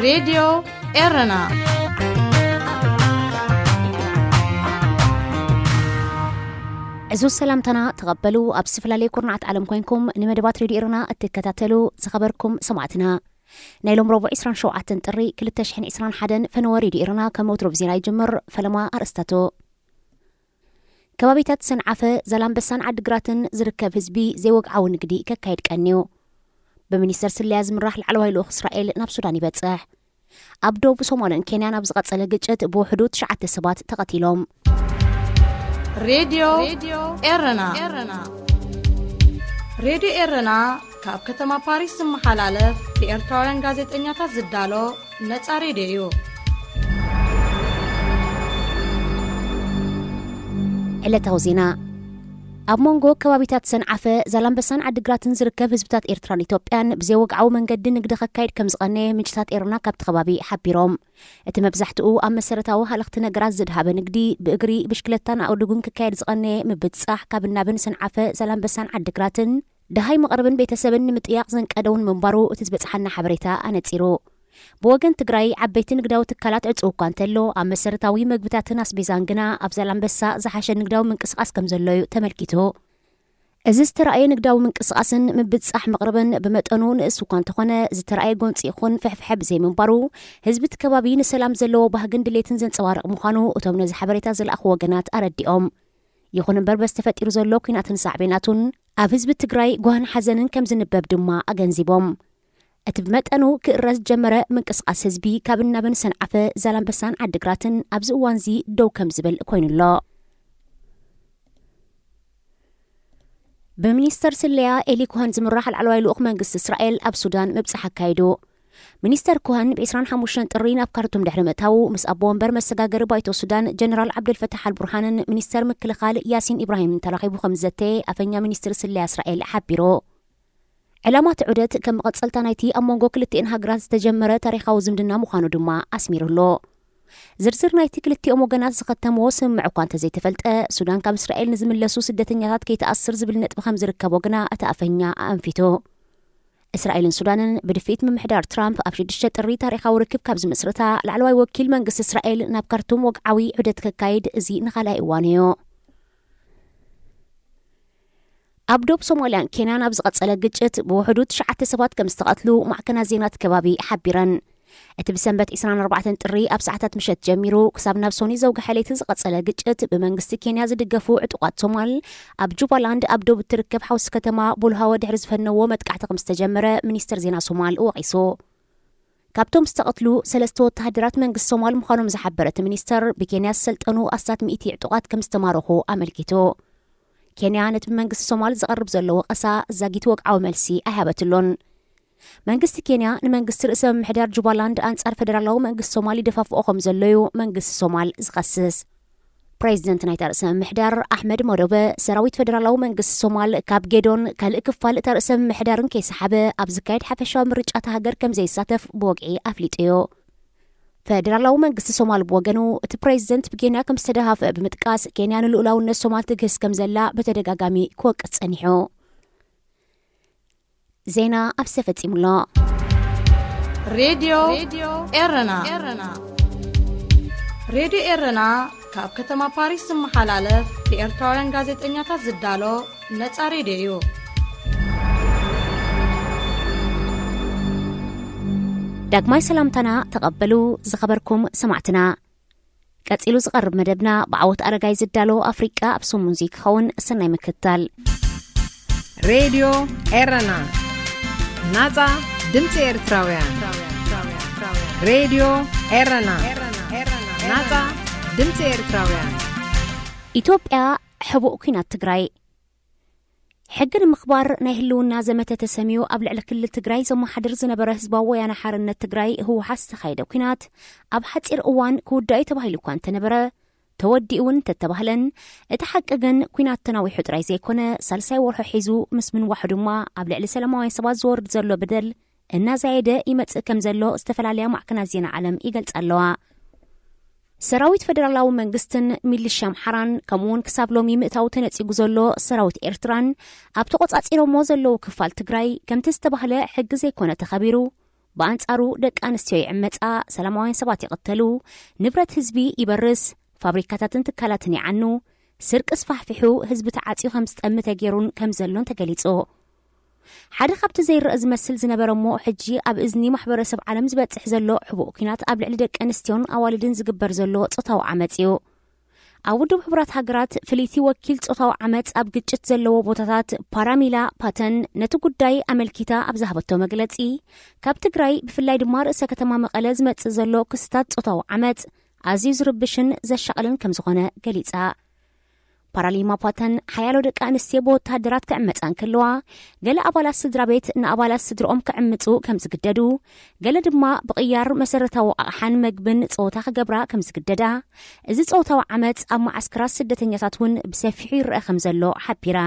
ሬድዮ ኤረና። ዕዙዝ ሰላምታና ተቐበሉ። ኣብ ዝተፈላለየ ኩርናዓት ዓለም ኮይንኩም ንመደባት ሬድዮ ኤረና እትከታተሉ ዝኸበርኩም ሰማዕትና፣ ናይ ሎም ረቡዕ ዕስራን ሸውዓተን ጥሪ ክልተ ሽሕን ዕስራን ሓደን ፈነወ ሬድዮ ኤረና ከም ወትሩ ብዜና ይጅምር። ፈለማ ኣርእስታቱ። ከባቢታት ሰንዓፈ፣ ዛላምበሳን ዓድግራትን ዝርከብ ህዝቢ ዘይወግዓዊ ንግዲ ከካይድ ቀንዩ። ብሚኒስተር ስለያ ዝምራሕ ላዕለዋይ ልኡኽ እስራኤል ናብ ሱዳን ይበጽሕ። ኣብ ዶብ ሶማልን ኬንያን ኣብ ዝቐጸለ ግጭት ብውሕዱ ትሽዓተ ሰባት ተቐቲሎም። ሬድዮ ኤረና። ሬድዮ ኤረና ካብ ከተማ ፓሪስ ዝመሓላለፍ ብኤርትራውያን ጋዜጠኛታት ዝዳሎ ነጻ ሬድዮ እዩ። ዕለታዊ ዜና። ኣብ መንጎ ከባቢታት ሰንዓፈ፣ ዛላምበሳን ዓድግራትን ዝርከብ ህዝብታት ኤርትራን ኢትዮጵያን ብዘይወግዓዊ መንገዲ ንግዲ ከካይድ ከም ዝቐነየ ምንጭታት ኤረና ካብቲ ከባቢ ሓቢሮም። እቲ መብዛሕትኡ ኣብ መሰረታዊ ሃለኽቲ ነገራት ዝድሃበ ንግዲ፣ ብእግሪ፣ ብሽክለታን ኣእዱግን ክካየድ ዝቐነየ ምብጻሕ፣ ካብ ናብን ሰንዓፈ፣ ዛላምበሳን ዓድግራትን፣ ደሃይ መቕርብን ቤተሰብን ንምጥያቕ ዘንቀደ እውን ምንባሩ እቲ ዝበጽሓና ሓበሬታ ኣነጺሩ። ብወገን ትግራይ፣ ዓበይቲ ንግዳዊ ትካላት ዕጹው እኳ እንተሎ፣ ኣብ መሰረታዊ መግብታትን ኣስቤዛን ግና ኣብ ዛላምበሳ ዝሓሸ ንግዳዊ ምንቅስቓስ ከም ዘሎ እዩ ተመልኪቱ። እዚ ዝተራእየ ንግዳዊ ምንቅስቓስን ምብጻሕ መቕርብን ብመጠኑ ንእስ እኳ እንተኾነ፣ ዝተራእየ ጎንፂ ይኹን ፍሕፍሐ ብዘይምንባሩ፣ ህዝቢ እቲ ከባቢ ንሰላም ዘለዎ ባህግን ድሌትን ዘንጸባርቕ ምዃኑ እቶም ነዚ ሓበሬታ ዝለኣኹ ወገናት ኣረዲኦም። ይኹን እምበር፣ በዚ ተፈጢሩ ዘሎ ኲናትን ሳዕቤናቱን ኣብ ህዝቢ ትግራይ ጓህን ሓዘንን ከም ዝንበብ ድማ ኣገንዚቦም። እቲ ብመጠኑ ክእረዝ ዝጀመረ ምንቅስቓስ ህዝቢ ካብ ናብን ሰንዓፈ፣ ዛላምበሳን ዓድግራትን ኣብዚ እዋንዚ ደው ከም ዝብል ኮይኑ ኣሎ። ብሚኒስተር ስለያ ኤሊ ኮሀን ዝምራሕ ላዕለዋይ ልኡኽ መንግስቲ እስራኤል ኣብ ሱዳን ምብጻሕ ኣካይዱ። ሚኒስተር ኮሀን ብ ዕስራን ሓሙሽተን ጥሪ ናብ ካርቱም ድሕሪ ምእታዉ፣ ምስ ኣቦ ወንበር መሰጋገሪ ባይቶ ሱዳን ጀነራል ዓብደልፈታሕ ኣልቡርሃንን ሚኒስተር ምክልኻል ያሲን ኢብራሂምን ተራኺቡ ከም ዝዘተየ ኣፈኛ ሚኒስትሪ ስለያ እስራኤል ሓቢሩ። ዕላማ እቲ ዑደት ከም መቐጸልታ ናይቲ ኣብ መንጎ ክልቲኤን ሃገራት ዝተጀመረ ታሪኻዊ ዝምድና ምዃኑ ድማ ኣስሚሩ ኣሎ። ዝርዝር ናይቲ ክልቲኦም ወገናት ዝኸተምዎ ስምምዕ እኳ እንተዘይተፈልጠ፣ ሱዳን ካብ እስራኤል ንዝምለሱ ስደተኛታት ከይትኣስር ዝብል ነጥቢ ከም ዝርከቦ ግና እቲ ኣፈኛ ኣኣንፊቱ። እስራኤልን ሱዳንን ብድፍኢት ምምሕዳር ትራምፕ ኣብ ሽዱሽተ ጥሪ ታሪኻዊ ርክብ ካብ ዝምስርታ፣ ላዕለዋይ ወኪል መንግስቲ እስራኤል ናብ ካርቱም ወግዓዊ ዑደት ከካይድ እዚ ንኻልኣይ እዋኑ እዩ። ኣብ ዶብ ሶማልያን ኬንያን ኣብ ዝቐጸለ ግጭት ብውሕዱ ትሽዓተ ሰባት ከም ዝተቐትሉ ማዕከናት ዜና እቲ ከባቢ ሓቢረን። እቲ ብሰንበት ዕስራን ኣርባዕተን ጥሪ ኣብ ሰዓታት ምሸት ጀሚሩ ክሳብ ናብ ሶኒ ዘውግሐ ለይቲ ዝቐጸለ ግጭት፣ ብመንግስቲ ኬንያ ዝድገፉ ዕጡቓት ሶማል ኣብ ጁባላንድ ኣብ ዶብ እትርከብ ሓውሲ ከተማ ቡልሃወ ድሕሪ ዝፈነዎ መጥቃዕቲ ከም ዝተጀመረ ሚኒስተር ዜና ሶማል ወቒሱ። ካብቶም ዝተቐትሉ ሰለስተ ወተሃደራት መንግስቲ ሶማል ምዃኖም ዝሓበረ እቲ ሚኒስተር፣ ብኬንያ ዝሰልጠኑ ኣስታት ሚእቲ ዕጡቓት ከም ዝተማረኹ ኣመልኪቱ። ኬንያ ነቲ ብመንግስቲ ሶማል ዝቐርብ ዘሎ ወቐሳ ዛጊት ወግዓዊ መልሲ ኣይሃበትሉን። መንግስቲ ኬንያ ንመንግስቲ ርእሰ ምምሕዳር ጁባላንድ ኣንጻር ፈደራላዊ መንግስቲ ሶማል ይደፋፍኦ ከም ዘሎ እዩ መንግስቲ ሶማል ዝኸስስ። ፕሬዚደንት ናይታ ርእሰ ምምሕዳር ኣሕመድ መዶበ፣ ሰራዊት ፈደራላዊ መንግስቲ ሶማል ካብ ጌዶን ካልእ ክፋል እታ ርእሰ ምምሕዳርን ከይሰሓበ፣ ኣብ ዝካየድ ሓፈሻዊ ምርጫ እታ ሃገር ከም ዘይሳተፍ ብወግዒ ኣፍሊጡ እዩ። ፈደራላዊ መንግስቲ ሶማል ብወገኑ፣ እቲ ፕሬዚደንት ብኬንያ ከም ዝተደፋፍአ ብምጥቃስ፣ ኬንያ ንልኡላውነት ሶማል ትግህስ ከም ዘላ ብተደጋጋሚ ክወቅስ ጸኒሑ። ዜና ኣብዚ ተፈጺሙ ኣሎ። ሬድዮ ኤረና። ሬድዮ ኤረና ካብ ከተማ ፓሪስ ዝመሓላለፍ ብኤርትራውያን ጋዜጠኛታት ዝዳሎ ነጻ ሬድዮ እዩ። ዳግማይ ሰላምታና ተቐበሉ ዝኸበርኩም ሰማዕትና። ቀጺሉ ዝቐርብ መደብና ብዓወት ኣረጋይ ዝዳሎ ኣፍሪቃ ኣብ ሰሙን እዚ ክኸውን ሰናይ ምክትታል። ሬድዮ ኤረና፣ ናጻ ድምጺ ኤርትራውያን። ሬድዮ ኤረና፣ ናጻ ድምጺ ኤርትራውያን። ኢትዮጵያ፣ ሕቡእ ኲናት ትግራይ። ሕጊ ንምኽባር ናይ ህልውና ዘመተ ተሰምዩ ኣብ ልዕሊ ክልል ትግራይ ዘመሓድር ዝነበረ ህዝባዊ ወያነ ሓርነት ትግራይ፣ ህወሓት፣ ዝተኻየደ ኲናት ኣብ ሓጺር እዋን ክውዳእ እዩ ተባሂሉ እኳ እንተነበረ፣ ተወዲኡ እውን እንተተባህለን፣ እቲ ሓቂ ግን ኲናት ተናዊሑ ጥራይ ዘይኮነ፣ ሳልሳይ ወርሑ ሒዙ ምስ ምንዋሑ ድማ ኣብ ልዕሊ ሰላማውያን ሰባት ዝወርድ ዘሎ በደል እናዛየደ ይመጽእ ከም ዘሎ ዝተፈላለያ ማዕከናት ዜና ዓለም ይገልጻ ኣለዋ። ሰራዊት ፈደራላዊ መንግስትን ሚሊሻ ኣምሓራን፣ ከምኡውን ክሳብ ሎሚ ምእታው ተነጺጉ ዘሎ ሰራዊት ኤርትራን፣ ኣብ ተቖጻጺሮሞ ዘለዉ ክፋል ትግራይ፣ ከምቲ ዝተባህለ ሕጊ ዘይኮነ ተኸቢሩ፣ ብኣንጻሩ ደቂ ኣንስትዮ ይዕመጻ፣ ሰላማውያን ሰባት ይቕተሉ፣ ንብረት ህዝቢ ይበርስ፣ ፋብሪካታትን ትካላትን ይዓኑ፣ ስርቂ ስፋሕፊሑ ህዝቢ ተዓጽዩ ከም ዝጠሚ ተገይሩን ከም ዘሎን ተገሊጹ። ሓደ ካብቲ ዘይረአ ዝመስል ዝነበረ እሞ ሕጂ ኣብ እዝኒ ማሕበረሰብ ዓለም ዝበጽሕ ዘሎ ሕቡእ ኲናት ኣብ ልዕሊ ደቂ ኣንስትዮን ኣዋልድን ዝግበር ዘሎ ጾታዊ ዓመጽ እዩ። ኣብ ውድብ ሕቡራት ሃገራት ፍልይቲ ወኪል ጾታዊ ዓመጽ ኣብ ግጭት ዘለዎ ቦታታት ፓራሚላ ፓተን ነቲ ጉዳይ ኣመልኪታ ኣብ ዝሃበቶ መግለጺ፣ ካብ ትግራይ ብፍላይ ድማ ርእሰ ከተማ መቐለ ዝመጽእ ዘሎ ክስታት ጾታዊ ዓመጽ ኣዝዩ ዝርብሽን ዘሻቕልን ከም ዝኾነ ገሊጻ። ፓራሊማ ፓተን ሓያሎ ደቂ ኣንስትዮ ብወተሃደራት ክዕመጻ እንከለዋ፣ ገለ ኣባላት ስድራ ቤት ንኣባላት ስድርኦም ክዕምጹ ከም ዝግደዱ፣ ገለ ድማ ብቕያር መሰረታዊ ኣቕሓን መግብን ጸወታ ክገብራ ከም ዝግደዳ፣ እዚ ጾታዊ ዓመጽ ኣብ መዓስከራት ስደተኛታት እውን ብሰፊሑ ይረአ ከም ዘሎ ሓቢራ።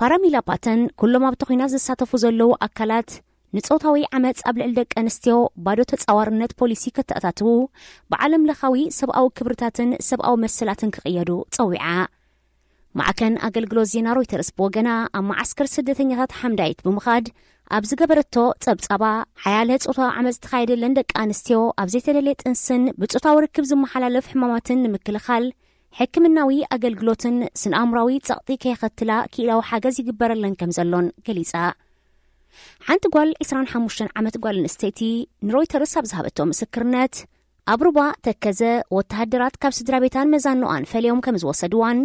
ፓራሚላ ፓተን ኩሎም ኣብቲ ኲናት ዝሳተፉ ዘለዉ ኣካላት ንጾታዊ ዓመጽ ኣብ ልዕሊ ደቂ ኣንስትዮ ባዶ ተጻዋርነት ፖሊሲ ከተኣታትዉ፣ ብዓለም ለኻዊ ሰብኣዊ ክብርታትን ሰብኣዊ መሰላትን ክቕየዱ ጸዊዓ። ማዕከን ኣገልግሎት ዜና ሮይተርስ ብወገና ኣብ መዓስከር ስደተኛታት ሓምዳይት ብምኻድ ኣብ ዝገበረቶ ጸብጻባ፣ ሓያለ ጾታዊ ዓመጽ ዝተኻየደለን ደቂ ኣንስትዮ ኣብ ዘይተደልየ ጥንስን ብጾታዊ ርክብ ዝመሓላለፍ ሕማማትን ንምክልኻል ሕክምናዊ ኣገልግሎትን ስነ-ኣእምራዊ ጸቕጢ ከየኸትላ ክኢላዊ ሓገዝ ይግበረለን ከም ዘሎን ገሊጻ። ሓንቲ ጓል ዕስራን ሓሙሽተን ዓመት ጓል ኣንስተይቲ ንሮይተርስ ኣብ ዝሃበቶ ምስክርነት፣ ኣብ ሩባ ተከዘ ወተሃደራት ካብ ስድራ ቤታን መዛንኦኣን ፈልዮም ከም ዝወሰድዋን፣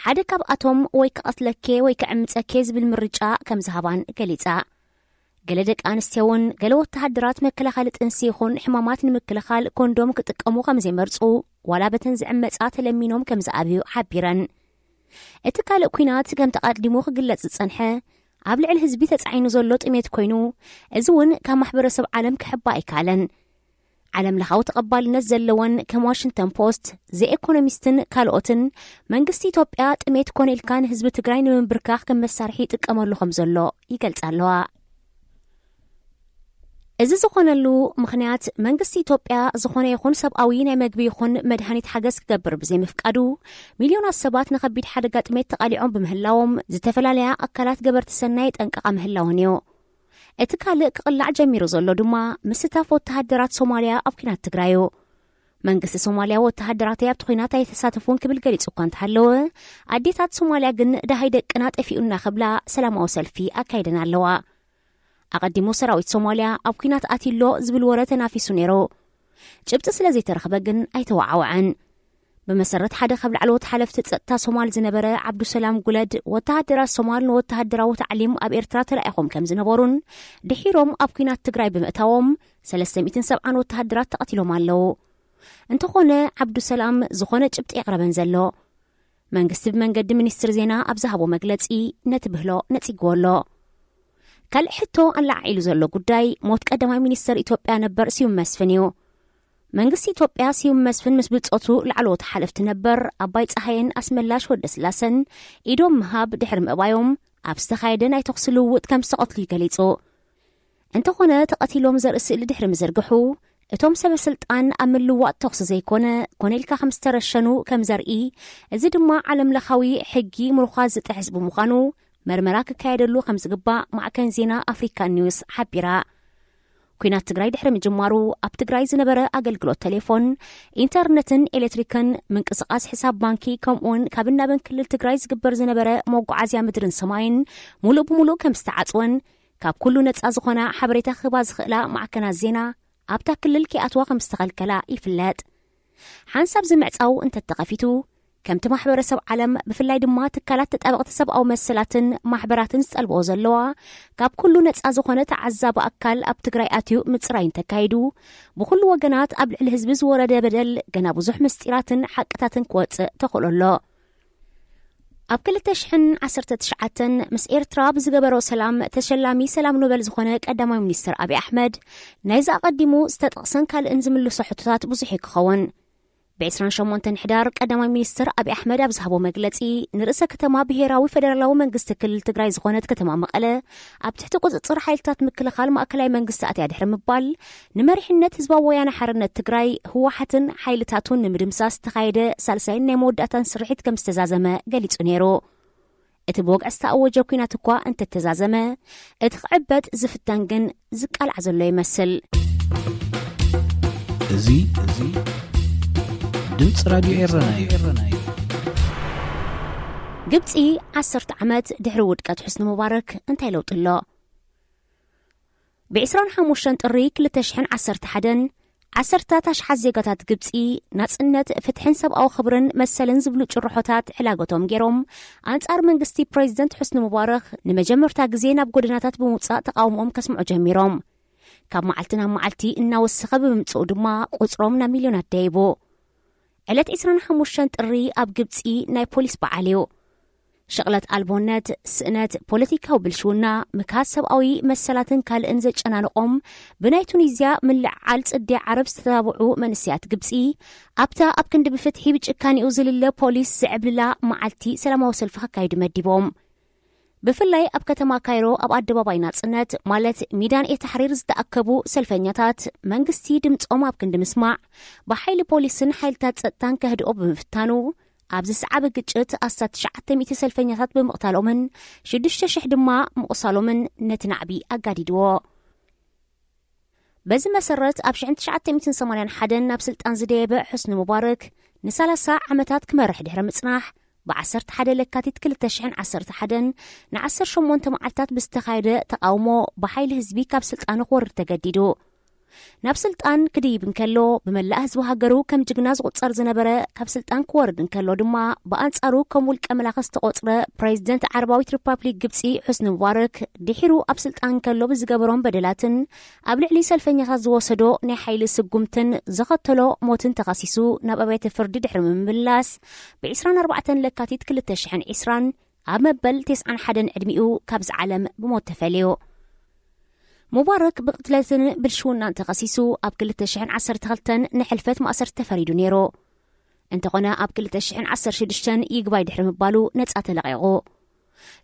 ሓደ ካብኣቶም ወይ ክቐትለኬ ወይ ክዕምጸኬ ዝብል ምርጫ ከም ዝሃባን ገሊጻ። ገለ ደቂ ኣንስትዮ እውን ገለ ወተሃደራት መከላኸሊ ጥንሲ ይኹን ሕማማት ንምክልኻል ኮንዶም ክጥቀሙ ከም ዘይመርጹ፣ ዋላ በተን ዝዕመጻ ተለሚኖም ከም ዝኣብዩ ሓቢረን። እቲ ካልእ ኲናት ከምቲ ኣቐዲሙ ክግለጽ ዝጸንሐ፣ ኣብ ልዕሊ ህዝቢ ተጻዒኑ ዘሎ ጥሜት ኮይኑ፣ እዚ እውን ካብ ማሕበረሰብ ዓለም ክሕባእ ኣይከኣለን። ዓለም ለኻዊ ተቐባልነት ዘለወን ከም ዋሽንግተን ፖስት፣ ዘ ኤኮኖሚስትን ካልኦትን፣ መንግስቲ ኢትዮጵያ ጥሜት ኮነ ኢልካ ንህዝቢ ትግራይ ንምንብርካኽ ከም መሳርሒ ይጥቀመሉ ከም ዘሎ ይገልጻ ኣለዋ። እዚ ዝኾነሉ ምኽንያት መንግስቲ ኢትዮጵያ ዝኾነ ይኹን ሰብኣዊ ናይ መግቢ ይኹን መድሃኒት ሓገዝ ክገብር ብዘይምፍቃዱ፣ ሚልዮናት ሰባት ንኸቢድ ሓደጋ ጥሜት ተቓሊዖም ብምህላዎም፣ ዝተፈላለያ ኣካላት ገበርቲ ሰናይ የጠንቅቓ ምህላወን እዩ። እቲ ካልእ ክቕላዕ ጀሚሩ ዘሎ ድማ ምስታፍ ወተሃደራት ሶማልያ ኣብ ኲናት ትግራይ እዩ። መንግስቲ ሶማልያ ወተሃደራተይ ኣብቲ ኲናት ኣይተሳተፉን ክብል ገሊጹ እኳ እንተሃለወ፣ ኣዴታት ሶማልያ ግን ደሃይ ደቅና ጠፊኡና ክብላ ሰላማዊ ሰልፊ ኣካይደን ኣለዋ። ኣቐዲሙ ሰራዊት ሶማልያ ኣብ ኲናት ኣትዩሎ ዝብል ወረ ተናፊሱ ነይሩ። ጭብጢ ስለ ዘይተረኽበ ግን ኣይተወዓውዐን። ብመሰረት ሓደ ካብ ላዕለዎት ሓለፍቲ ጸጥታ ሶማል ዝነበረ ዓብዱሰላም ጉለድ፣ ወተሃደራት ሶማል ንወተሃደራዊ ታዕሊም ኣብ ኤርትራ ተላኢኾም ከም ዝነበሩን ድሒሮም ኣብ ኲናት ትግራይ ብምእታዎም ሰለስተ ሚእትን ሰብዓን ወተሃደራት ተቐቲሎም ኣለዉ። እንተኾነ ዓብዱሰላም ዝኾነ ጭብጢ የቕረበን ዘሎ። መንግስቲ ብመንገዲ ሚኒስትሪ ዜና ኣብ ዝሃቦ መግለጺ ነቲ ብህሎ ነጺግዎ ኣሎ። ካልእ ሕቶ ኣለዓዒሉ ዘሎ ጉዳይ ሞት ቀዳማይ ሚኒስተር ኢትዮጵያ ነበር ስዩም መስፍን እዩ። መንግስቲ ኢትዮጵያ ስዩም መስፍን ምስ ብጾቱ ላዕለዎት ሓለፍቲ ነበር ኣባይ ጸሃየን ኣስመላሽ ወደስላሰን ኢዶም ምሃብ ድሕሪ ምእባዮም ኣብ ዝተኻየደ ናይ ተኹሲ ልውውጥ ከም ዝተቐትሉ እዩ ገሊጹ። እንተኾነ ተቐቲሎም ዘርኢ ስእሊ ድሕሪ ምዝርግሑ፣ እቶም ሰበ ስልጣን ኣብ ምልዋጥ ተኹሲ ዘይኮነ ኮነ ኢልካ ከም ዝተረሸኑ ከም ዘርኢ፣ እዚ ድማ ዓለም ለኻዊ ሕጊ ምሩኻዝ ዝጥሕስ ብምዃኑ መርመራ ክካየደሉ ከም ዝግባእ ማዕከን ዜና ኣፍሪካ ኒውስ ሓቢራ። ኲናት ትግራይ ድሕሪ ምጅማሩ ኣብ ትግራይ ዝነበረ ኣገልግሎት ቴሌፎን፣ ኢንተርነትን ኤሌክትሪክን፣ ምንቅስቓስ ሕሳብ ባንኪ ከምኡውን ካብ እናብን ክልል ትግራይ ዝግበር ዝነበረ መጓዓዝያ ምድርን ሰማይን ሙሉእ ብሙሉእ ከም ዝተዓጽወን ካብ ኩሉ ነጻ ዝኾና ሓበሬታ ክህባ ዝኽእላ ማዕከናት ዜና ኣብታ ክልል ከይኣትዋ ከም ዝተኸልከላ ይፍለጥ። ሓንሳብ ዝምዕጻው እንተተኸፊቱ፣ ከምቲ ማሕበረሰብ ዓለም ብፍላይ ድማ ትካላት ተጣበቕቲ ሰብኣዊ መሰላትን ማሕበራትን ዝጠልብኦ ዘለዋ፣ ካብ ኩሉ ነጻ ዝኾነ ተዓዛቢ ኣካል ኣብ ትግራይ ኣትዩ ምጽራይ እንተካይዱ፣ ብኹሉ ወገናት ኣብ ልዕሊ ህዝቢ ዝወረደ በደል ገና ብዙሕ ምስጢራትን ሓቅታትን ክወጽእ ተኽእሎ ኣሎ። ኣብ ክልተ ሽሕን ዓሰርተ ትሽዓተን ምስ ኤርትራ ብዝገበሮ ሰላም ተሸላሚ ሰላም ኖበል ዝኾነ ቀዳማይ ሚኒስተር ኣብይ ኣሕመድ፣ ናይዚ ኣቐዲሙ ዝተጠቕሰን ካልእን ዝምልሶ ሕቶታት ብዙሕ እዩ ክኸውን። ብ ዕስራን ሸሞንተን ሕዳር ቀዳማይ ሚኒስተር ኣብይ ኣሕመድ ኣብ ዝሃቦ መግለጺ፣ ንርእሰ ከተማ ብሄራዊ ፈደራላዊ መንግስቲ ክልል ትግራይ ዝኾነት ከተማ መቐለ ኣብ ትሕቲ ቁጽጽር ሓይልታት ምክልኻል ማእከላይ መንግስቲ ኣትያ ድሕሪ ምባል፣ ንመሪሕነት ህዝባዊ ወያነ ሓርነት ትግራይ፣ ህወሓትን ሓይልታቱን ንምድምሳስ ዝተኻየደ ሳልሳይን ናይ መወዳእታን ስርሒት ከም ዝተዛዘመ ገሊጹ ነይሩ። እቲ ብወግዒ ዝተኣወጀ ኲናት እኳ እንተተዛዘመ፣ እቲ ክዕበጥ ዝፍተን ግን ዝቃልዓ ዘሎ ይመስል። እዚ፣ እዚ ድምፂ ራድዮ ኤረና እዩ። ግብፂ ዓሰርተ ዓመት ድሕሪ ውድቀት ሑስኒ ሙባረክ እንታይ ለውጢ ኣሎ? ብ ዕስራን ሓሙሽተን ጥሪ ክልተ ሽሕን ዓሰርተ ሓደን፣ ዓሰርታት ኣሽሓት ዜጋታት ግብፂ ናጽነት፣ ፍትሕን ሰብኣዊ ክብርን መሰልን ዝብሉ ጭርሖታት ዕላገቶም ገይሮም፣ ኣንጻር መንግስቲ ፕሬዚደንት ሑስኒ ሙባረክ ንመጀመርታ ግዜ ናብ ጎደናታት ብምውጻእ ተቓውሞኦም ከስምዑ ጀሚሮም። ካብ መዓልቲ ናብ መዓልቲ እናወሰኸ ብምምጽኡ ድማ፣ ቁጽሮም ናብ ሚልዮናት ደይቡ። ዕለት ዕስራን ሓሙሽተን ጥሪ ኣብ ግብጺ ናይ ፖሊስ በዓል እዩ። ሽቕለት ኣልቦነት፣ ስእነት፣ ፖለቲካዊ ብልሽውና፣ ምክሃት ሰብኣዊ መሰላትን ካልእን ዘጨናንቖም፣ ብናይ ቱኒዝያ ምልዕዓል ጽድያ ዓረብ ዝተታብዑ መንእሰያት ግብጺ፣ ኣብታ ኣብ ክንዲ ብፍትሒ ብጭካኔኡ ዝልለ ፖሊስ ዝዕብልላ መዓልቲ ሰላማዊ ሰልፊ ከካይዱ መዲቦም። ብፍላይ ኣብ ከተማ ካይሮ ኣብ ኣደባባይ ናጽነት፣ ማለት ሚዳን ኤ ታሕሪር ዝተኣከቡ ሰልፈኛታት፣ መንግስቲ ድምጾም ኣብ ክንዲ ምስማዕ፣ ብሓይሊ ፖሊስን ሓይልታት ጸጥታን ከህድኦ ብምፍታኑ፣ ኣብ ዝሰዓበ ግጭት ኣስታት ትሽዓተ ሚእቲ ሰልፈኛታት ብምቕታሎምን ሽዱሽተ ሽሕ ድማ ምቑሳሎምን ነቲ ናዕቢ ኣጋዲድዎ። በዚ መሰረት፣ ኣብ ሽሕን ትሽዓተ ሚእትን ሰማንያን ሓደን ናብ ስልጣን ዝደየበ ሑስኒ ሙባረክ፣ ንሰላሳ ዓመታት ክመርሕ ድሕሪ ምጽናሕ፣ ብ ዓሰርተ ሓደ ለካቲት ክልተ ሽሕን ዓሰርተ ሓደን ንዓሰርተ ሸሞንተ መዓልታት ብዝተኻየደ ተቓውሞ፣ ብሓይሊ ህዝቢ ካብ ስልጣኑ ክወርድ ተገዲዱ። ናብ ስልጣን ክድይብ እንከሎ፣ ብመላእ ህዝቢ ሃገሩ ከም ጅግና ዝቑጸር ዝነበረ፣ ካብ ስልጣን ክወርድ እንከሎ ድማ፣ ብኣንጻሩ ከም ውልቀ መላኺ ዝተቖጽረ ፕሬዚደንት ዓረባዊት ሪፓብሊክ ግብጺ ሑስኒ ሙባረክ፣ ድሒሩ ኣብ ስልጣን እንከሎ ብዝገበሮም በደላትን ኣብ ልዕሊ ሰልፈኛታት ዝወሰዶ ናይ ሓይሊ ስጉምትን ዘኸተሎ ሞትን ተኸሲሱ ናብ ኣብያተ ፍርዲ ድሕሪ ምምላስ፣ ብ ዕስራን ኣርባዕተን ለካቲት ክልተ ሽሕን ዕስራን ኣብ መበል ተስዓን ሓደን ዕድሚኡ ካብዚ ዓለም ብሞት ተፈልዩ። ሙባረክ ብቅትለትን ብልሽውናን ተኸሲሱ ኣብ ክልተ ሽሕን ዓሰርተ ክልተን ንሕልፈት ማእሰርቲ ተፈሪዱ ነይሩ። እንተኾነ፣ ኣብ ክልተ ሽሕን ዓሰርተ ሽዱሽተን ይግባይ ድሕሪ ምባሉ ነጻ ተለቒቑ።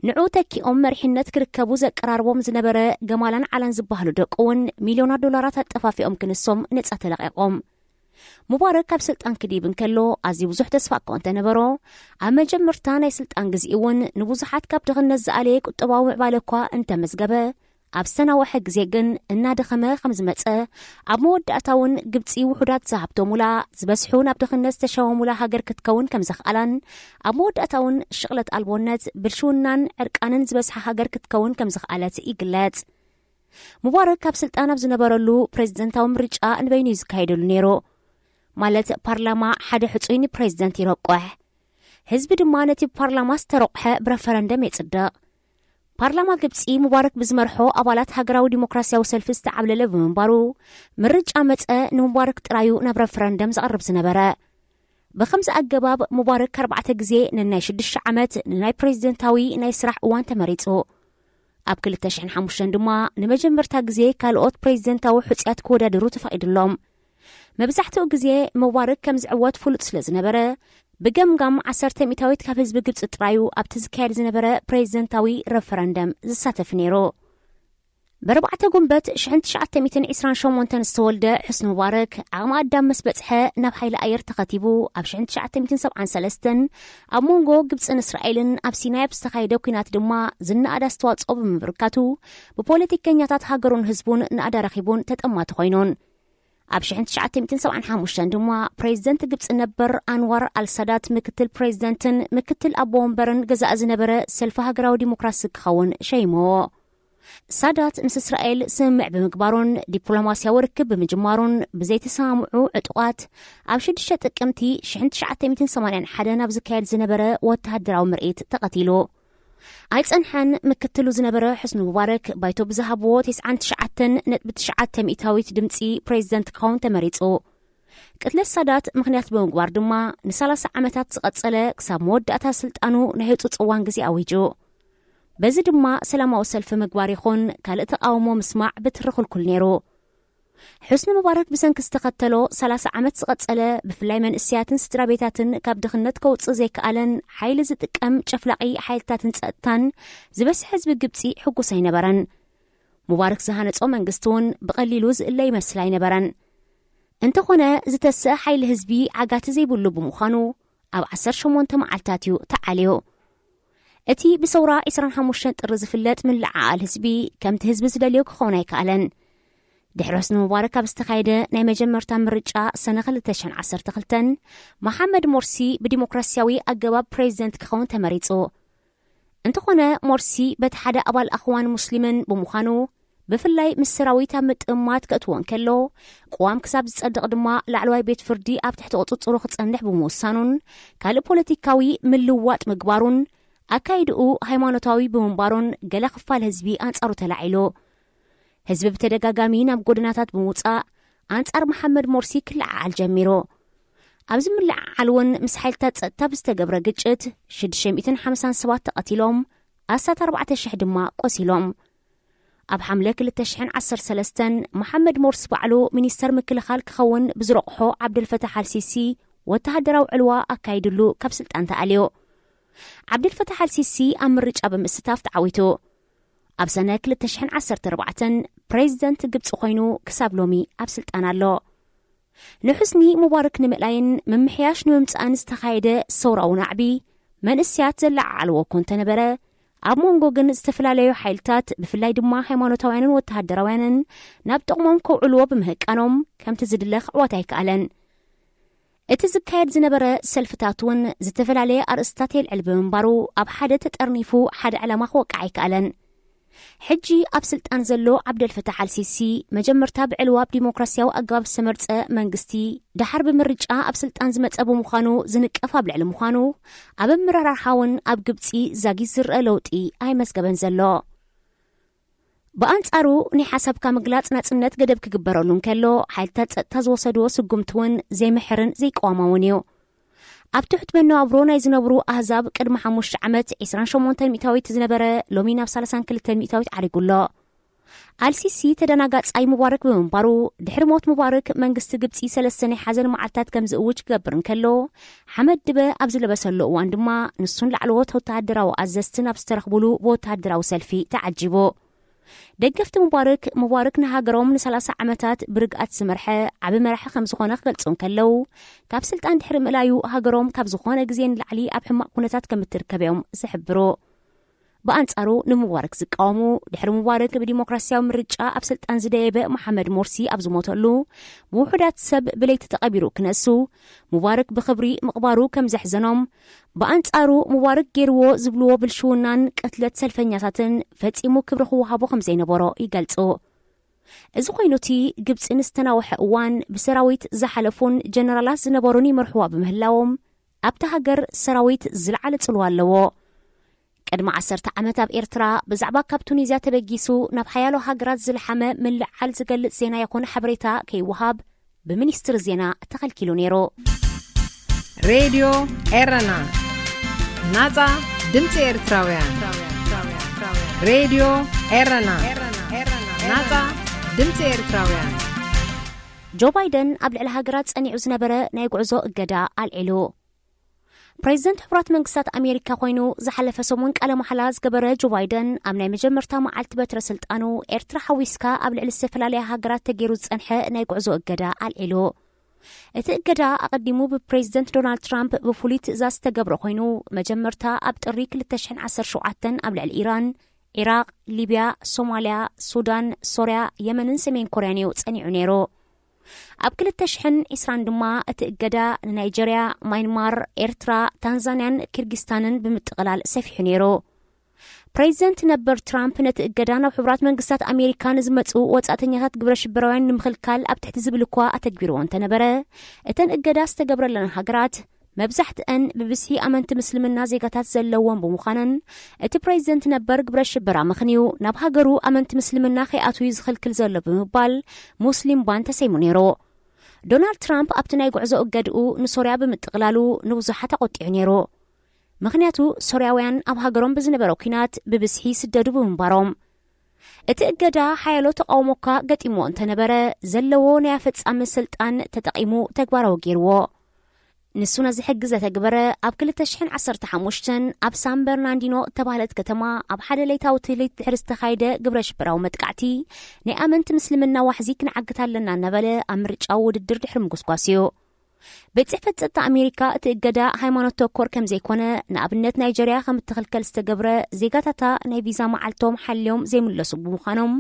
ንዕኡ ተኪኦም መሪሕነት ክርከቡ ዘቀራርቦም ዝነበረ ገማላን ዓላን ዝበሃሉ ደቁ እውን ሚልዮናት ዶላራት ኣጠፋፊኦም ክንሶም ነጻ ተለቒቖም። ሙባረክ ካብ ስልጣን ክድይብ እንከሎ ኣዝዩ ብዙሕ ተስፋ እኳ እንተነበሮ፣ ኣብ መጀመርታ ናይ ስልጣን ግዜኡ እውን ንብዙሓት ካብ ድኽነት ዝኣለየ ቁጠባዊ ምዕባለ እኳ እንተመዝገበ፣ ኣብ ዝተናውሐ ግዜ ግን እናደኸመ ከም ዝመጸ፣ ኣብ መወዳእታ እውን ግብጺ ውሑዳት ዝሃብቶሙላ ዝበዝሑ ናብ ድኽነት ዝተሸወሙላ ሃገር ክትከውን ከም ዘኽኣላን፣ ኣብ መወዳእታ እውን ሽቕለት ኣልቦነት፣ ብልሽውናን ዕርቃንን ዝበዝሓ ሃገር ክትከውን ከም ዝኽኣለት ይግለጽ። ሙባረክ ካብ ስልጣን ኣብ ዝነበረሉ ፕሬዚደንታዊ ምርጫ ንበይኑ እዩ ዝካየደሉ ነይሩ። ማለት ፓርላማ ሓደ ሕጹይ ንፕሬዚደንት ይረቁሕ። ህዝቢ ድማ ነቲ ብፓርላማ ዝተረቑሐ ብረፈረንደም የጽድቕ። ፓርላማ ግብጺ ሙባረክ ብዝመርሖ ኣባላት ሃገራዊ ዲሞክራሲያዊ ሰልፊ ዝተዓብለለ ብምንባሩ፣ ምርጫ መጸ ንሙባረክ ጥራዩ ናብ ረፈረንደም ዘቕርብ ዝነበረ። ብኸምዚ ኣገባብ ሙባረክ ኣርባዕተ ግዜ ንናይ ሽዱሽተ ዓመት ንናይ ፕሬዚደንታዊ ናይ ስራሕ እዋን ተመሪጹ። ኣብ ክልተ ሽሕን ሓሙሽተን ድማ ንመጀመርታ ግዜ ካልኦት ፕሬዚደንታዊ ሕጹያት ክወዳደሩ ተፈቒዱሎም። መብዛሕትኡ ግዜ ሙባረክ ከም ዝዕወት ፍሉጥ ስለ ዝነበረ፣ ብገምጋም ዓሰርተ ሚእታዊት ካብ ህዝቢ ግብጺ ጥራዩ ኣብቲ ዝካየድ ዝነበረ ፕሬዚደንታዊ ረፈረንደም ዝሳተፍ ነይሩ። ብ ኣርባዕተ ጉንበት ሽሕን ትሽዓተ ሚእትን ዕስራን ሸሞንተን ዝተወልደ ሑስኒ ሙባረክ፣ ዓቕሚ ኣዳም ምስ በጽሐ ናብ ሓይሊ ኣየር ተኸቲቡ፣ ኣብ ሽሕን ትሽዓተ ሚእትን ሰብዓን ሰለስተን ኣብ መንጎ ግብጽን እስራኤልን ኣብ ሲናይ ኣብ ዝተኻየደ ኲናት ድማ ዝነኣድ ኣስተዋጽኦ ብምብርካቱ፣ ብፖለቲከኛታት ሃገሩን ህዝቡን ናእዳ ረኺቡን ተጠማቲ ኮይኑን። ኣብ ሽሕን ትሽዓተ ሚእትን ሰብዓን ሓሙሽተን ድማ ፕሬዚደንት ግብጺ ነበር ኣንዋር ኣልሳዳት ምክትል ፕሬዚደንትን ምክትል ኣቦ ወንበርን ገዛኢ ዝነበረ ሰልፊ ሃገራዊ ዲሞክራሲ ክኸውን ሸይምዎ። ሳዳት ምስ እስራኤል ስምምዕ ብምግባሩን ዲፕሎማስያዊ ርክብ ብምጅማሩን ብዘይተሰማምዑ ዕጡቓት ኣብ ሽዱሽተ ጥቅምቲ ሽሕን ትሽዓተ ሚእትን ሰማንያን ሓደን ኣብ ዝካየድ ዝነበረ ወተሃደራዊ ምርኢት ተቐቲሉ። ኣይጸንሐን፣ ምክትሉ ዝነበረ ሑስኒ ሙባረክ ባይቶ ብዝሃብዎ ተስዓን ትሽዓተን ነጥቢ ትሽዓተ ሚእታዊት ድምጺ ፕሬዚደንት ክኸውን ተመሪጹ። ቅትለት ሳዳት ምኽንያት ብምግባር ድማ ንሰላሳ ዓመታት ዝቐጸለ ክሳብ መወዳእታ ስልጣኑ ናይ ህጹጽ እዋን ግዜ ኣዊጁ። በዚ ድማ ሰላማዊ ሰልፊ ምግባር ይኹን ካልእ ተቓውሞ ምስማዕ ብትሪ ክልኩል ነይሩ። ሑስኒ ሙባረክ ብሰንኪ ዝተኸተሎ ሰላሳ ዓመት ዝቐጸለ፣ ብፍላይ መንእሰያትን ስድራ ቤታትን ካብ ድኽነት ከውጽእ ዘይከኣለን ሓይሊ ዝጥቀም ጨፍላቒ ሓይልታትን ጸጥታን ዝበዝሐ ህዝቢ ግብጺ ሕጉስ ኣይነበረን። ሙባረክ ዝሃነጾ መንግስቲ እውን ብቐሊሉ ዝእለ ይመስል ኣይነበረን። እንተኾነ፣ ዝተስእ ሓይሊ ህዝቢ ዓጋቲ ዘይብሉ ብምዃኑ፣ ኣብ ዓሰርተ ሸሞንተ መዓልታት እዩ ተዓልዩ። እቲ ብሰውራ ዕስራን ሓሙሽተን ጥሪ ዝፍለጥ ምልዕዓል ህዝቢ ከምቲ ህዝቢ ዝደልዮ ክኸውን ኣይከኣለን። ድሕረስ ንሙባረክ ኣብ ዝተኻየደ ናይ መጀመርታ ምርጫ ሰነ ክልተ ሽሕን ዓሰርተ ክልተን፣ መሓመድ ሞርሲ ብዲሞክራሲያዊ ኣገባብ ፕሬዚደንት ክኸውን ተመሪጹ። እንተኾነ፣ ሞርሲ በቲ ሓደ ኣባል ኣኽዋን ሙስሊምን ብምዃኑ፣ ብፍላይ ምስ ሰራዊት ኣብ ምጥማት ከእትዎ እንከሎ፣ ቅዋም ክሳብ ዝጸድቕ ድማ ላዕለዋይ ቤት ፍርዲ ኣብ ትሕቲ ቁጽጽሩ ክጸንሕ ብምውሳኑን ካልእ ፖለቲካዊ ምልዋጥ ምግባሩን፣ ኣካይድኡ ሃይማኖታዊ ብምንባሩን ገለ ክፋል ህዝቢ ኣንጻሩ ተላዒሉ። ህዝቢ ብተደጋጋሚ ናብ ጎደናታት ብምውጻእ ኣንጻር መሓመድ ሞርሲ ክለዓዓል ጀሚሩ። ኣብዚ ምልዕዓል እውን ምስ ሓይልታት ጸጥታ ብዝተገብረ ግጭት ሽዱሽተ ሚእትን ሓምሳን ሰባት ተቐቲሎም፣ ኣስታት ኣርባዕተ ሽሕ ድማ ቆሲሎም። ኣብ ሓምለ ክልተ ሽሕን ዓሰርተ ሰለስተን፣ መሓመድ ሞርሲ ባዕሉ ሚኒስተር ምክልኻል ክኸውን ብዝረቑሖ ዓብደልፈታሕ ኣልሲሲ ወተሃደራዊ ዕልዋ ኣካይድሉ ካብ ስልጣን ተኣልዮ። ዓብደልፈታሕ ኣልሲሲ ኣብ ምርጫ ብምስታፍ ተዓዊቱ። ኣብ ሰነ ክልተ ሽሕን ዓሰርተ ኣርባዕተን ፕሬዚደንት ግብጺ ኮይኑ ክሳብ ሎሚ ኣብ ስልጣን ኣሎ። ንሑስኒ ሙባረክ ንምእላይን ምምሕያሽ ንምምጻእን ዝተኻየደ ሰውራዊ ናዕቢ መንእስያት ዘለዓዓልዎ እኮ እንተነበረ፣ ኣብ መንጎ ግን ዝተፈላለዩ ሓይልታት፣ ብፍላይ ድማ ሃይማኖታውያንን ወተሃደራውያንን ናብ ጥቕሞም ከውዕልዎ ብምህቃኖም ከምቲ ዝድለ ክዕወት ኣይከኣለን። እቲ ዝካየድ ዝነበረ ሰልፍታት እውን ዝተፈላለየ ኣርእስታት የልዕል ብምንባሩ ኣብ ሓደ ተጠርኒፉ ሓደ ዕላማ ክወቅዕ ኣይከኣለን። ሕጂ ኣብ ስልጣን ዘሎ ዓብደልፈታሕ ኣልሲሲ መጀመርታ ብዕልዋ ኣብ ዲሞክራሲያዊ ኣገባብ ዝተመርጸ መንግስቲ፣ ደሓር ብምርጫ ኣብ ስልጣን ዝመጸ ብምዃኑ ዝንቀፍ ኣብ ልዕሊ ምዃኑ፣ ኣብ ኣመራርሓ እውን ኣብ ግብጺ ዛጊት ዝረአ ለውጢ ኣይመዝገበን ዘሎ። ብኣንጻሩ፣ ናይ ሓሳብካ ምግላጽ ናጽነት ገደብ ክግበረሉ እንከሎ፣ ሓይልታት ጸጥታ ዝወሰድዎ ስጉምቲ እውን ዘይምሕርን ዘይቀዋማውን እዩ። ኣብ ትሑት መነባብሮ ናይ ዝነብሩ ኣህዛብ ቅድሚ ሓሙሽተ ዓመት ዕስራን ሸሞንተን ሚእታዊት ዝነበረ ሎሚ ናብ ሰላሳን ክልተን ሚእታዊት ዓሪጉ ኣሎ። ኣልሲሲ ተደናጋጻይ ሙባረክ ብምንባሩ፣ ድሕሪ ሞት ሙባረክ መንግስቲ ግብጺ ሰለስተ ናይ ሓዘን መዓልታት ከም ዝእውጅ ክገብር እንከሎ፣ ሓመድ ድበ ኣብ ዝለበሰሉ እዋን ድማ ንሱን ላዕለዎት ወተሃደራዊ ኣዘዝትን ኣብ ዝተረኽቡሉ ብወተሃደራዊ ሰልፊ ተዓጂቡ። ደገፍቲ ሙባረክ፣ ሙባረክ ንሃገሮም ንሰላሳ ዓመታት ብርግኣት ዝመርሐ ዓቢ መራሒ ከም ዝኾነ ክገልጹ እንከለዉ፣ ካብ ስልጣን ድሕሪ ምእላዩ ሃገሮም ካብ ዝኾነ ግዜ ንላዕሊ ኣብ ሕማቕ ኩነታት ከም እትርከብ እዮም ዝሕብሩ። ብኣንጻሩ ንሙባረክ ዝቃወሙ፣ ድሕሪ ሙባረክ ብዲሞክራሲያዊ ምርጫ ኣብ ስልጣን ዝደየበ መሓመድ ሞርሲ ኣብ ዝሞተሉ፣ ብውሑዳት ሰብ ብለይቲ ተቐቢሩ ክነሱ፣ ሙባረክ ብኽብሪ ምቕባሩ ከም ዘሕዘኖም፣ ብኣንጻሩ ሙባረክ ገይርዎ ዝብልዎ ብልሽውናን ቅትለት ሰልፈኛታትን ፈጺሙ ክብሪ ክወሃቦ ከም ዘይነበሮ ይገልጹ። እዚ ኮይኑ እቲ ግብጺ ንዝተናውሐ እዋን ብሰራዊት ዝሓለፉን ጀነራላት ዝነበሩን ይመርሕዋ ብምህላዎም፣ ኣብታ ሃገር ሰራዊት ዝለዓለ ጽልዋ ኣለዎ። ቅድሚ ዓሰርተ ዓመት ኣብ ኤርትራ ብዛዕባ ካብ ቱኒዝያ ተበጊሱ ናብ ሓያሎ ሃገራት ዝለሓመ ምልዕዓል ዝገልጽ ዜና ይኹን ሓበሬታ ከይወሃብ ብሚኒስትሪ ዜና ተኸልኪሉ ነይሩ። ሬድዮ ኤረና፣ ናጻ ድምጺ ኤርትራውያን። ሬድዮ ኤረና፣ ናጻ ድምጺ ኤርትራውያን። ጆ ባይደን ኣብ ልዕሊ ሃገራት ጸኒዑ ዝነበረ ናይ ጉዕዞ እገዳ ኣልዒሉ። ፕሬዚደንት ሕቡራት መንግስታት ኣሜሪካ ኮይኑ ዝሓለፈ ሰሙን ቃለ መሓላ ዝገበረ ጆ ባይደን፣ ኣብ ናይ መጀመርታ መዓልቲ በትረ ስልጣኑ፣ ኤርትራ ሓዊስካ ኣብ ልዕሊ ዝተፈላለያ ሃገራት ተገይሩ ዝጸንሐ ናይ ጉዕዞ እገዳ ኣልዒሉ። እቲ እገዳ ኣቐዲሙ ብፕሬዚደንት ዶናልድ ትራምፕ ብፍሉይ ትእዛዝ ዝተገብረ ኮይኑ፣ መጀመርታ ኣብ ጥሪ ክልተ ሽሕን ዓሰርተ ሸውዓተን ኣብ ልዕሊ ኢራን፣ ዒራቕ፣ ሊብያ፣ ሶማልያ፣ ሱዳን፣ ሶርያ፣ የመንን ሰሜን ኮርያን እዩ ጸኒዑ ነይሩ። ኣብ ክልተ ሽሕን ዕስራን ድማ እቲ እገዳ ንናይጀርያ፣ ማይንማር፣ ኤርትራ፣ ታንዛንያን ኪርጊስታንን ብምጥቕላል ሰፊሑ ነይሩ። ፕሬዚደንት ነበር ትራምፕ ነቲ እገዳ ናብ ሕቡራት መንግስታት ኣሜሪካ ንዝመጹ ወጻእተኛታት ግብረ ሽበራውያን ንምኽልካል ኣብ ትሕቲ ዝብል እኳ ኣተግቢርዎ እንተነበረ፣ እተን እገዳ ዝተገብረለን ሃገራት መብዛሕትአን ብብዝሒ ኣመንቲ ምስልምና ዜጋታት ዘለዎም ብምዃነን፣ እቲ ፕሬዚደንት ነበር ግብረ ሽበራ ምኽንዩ ናብ ሃገሩ ኣመንቲ ምስልምና ከይኣትዉ ዝኽልክል ዘሎ ብምባል ሙስሊም ባን ተሰይሙ ነይሩ። ዶናልድ ትራምፕ ኣብቲ ናይ ጉዕዞ እገድኡ ንሶርያ ብምጥቕላሉ ንብዙሓት ኣቖጢዑ ነይሩ። ምኽንያቱ፣ ሶርያውያን ኣብ ሃገሮም ብዝነበረ ኲናት ብብዝሒ ይስደዱ ብምንባሮም። እቲ እገዳ ሓያሎ ተቃውሞ እኳ ገጢምዎ እንተነበረ፣ ዘለዎ ናይ ኣፈጻሚ ስልጣን ተጠቒሙ ተግባራዊ ገይርዎ። ንሱ ነዚ ሕጊ ዘተግበረ ኣብ ክልተ ሽሕን ዓሰርተ ሓሙሽተን ኣብ ሳን በርናንዲኖ እተባህለት ከተማ ኣብ ሓደ ለይታዊ ትህሊት ድሕሪ ዝተኻየደ ግብረ ሽበራዊ መጥቃዕቲ፣ ናይ ኣመንቲ ምስልምና ዋሕዚ ክንዓግት ኣለና እናበለ ኣብ ምርጫዊ ውድድር ድሕሪ ምጉስጓስ እዩ። ቤት ጽሕፈት ጸጥታ ኣሜሪካ እቲ እገዳ ሃይማኖት ተኮር ከም ዘይኮነ፣ ንኣብነት ናይጀርያ ከም እትኽልከል ዝተገብረ፣ ዜጋታታ ናይ ቪዛ መዓልቶም ሓልዮም ዘይምለሱ ብምዃኖም፣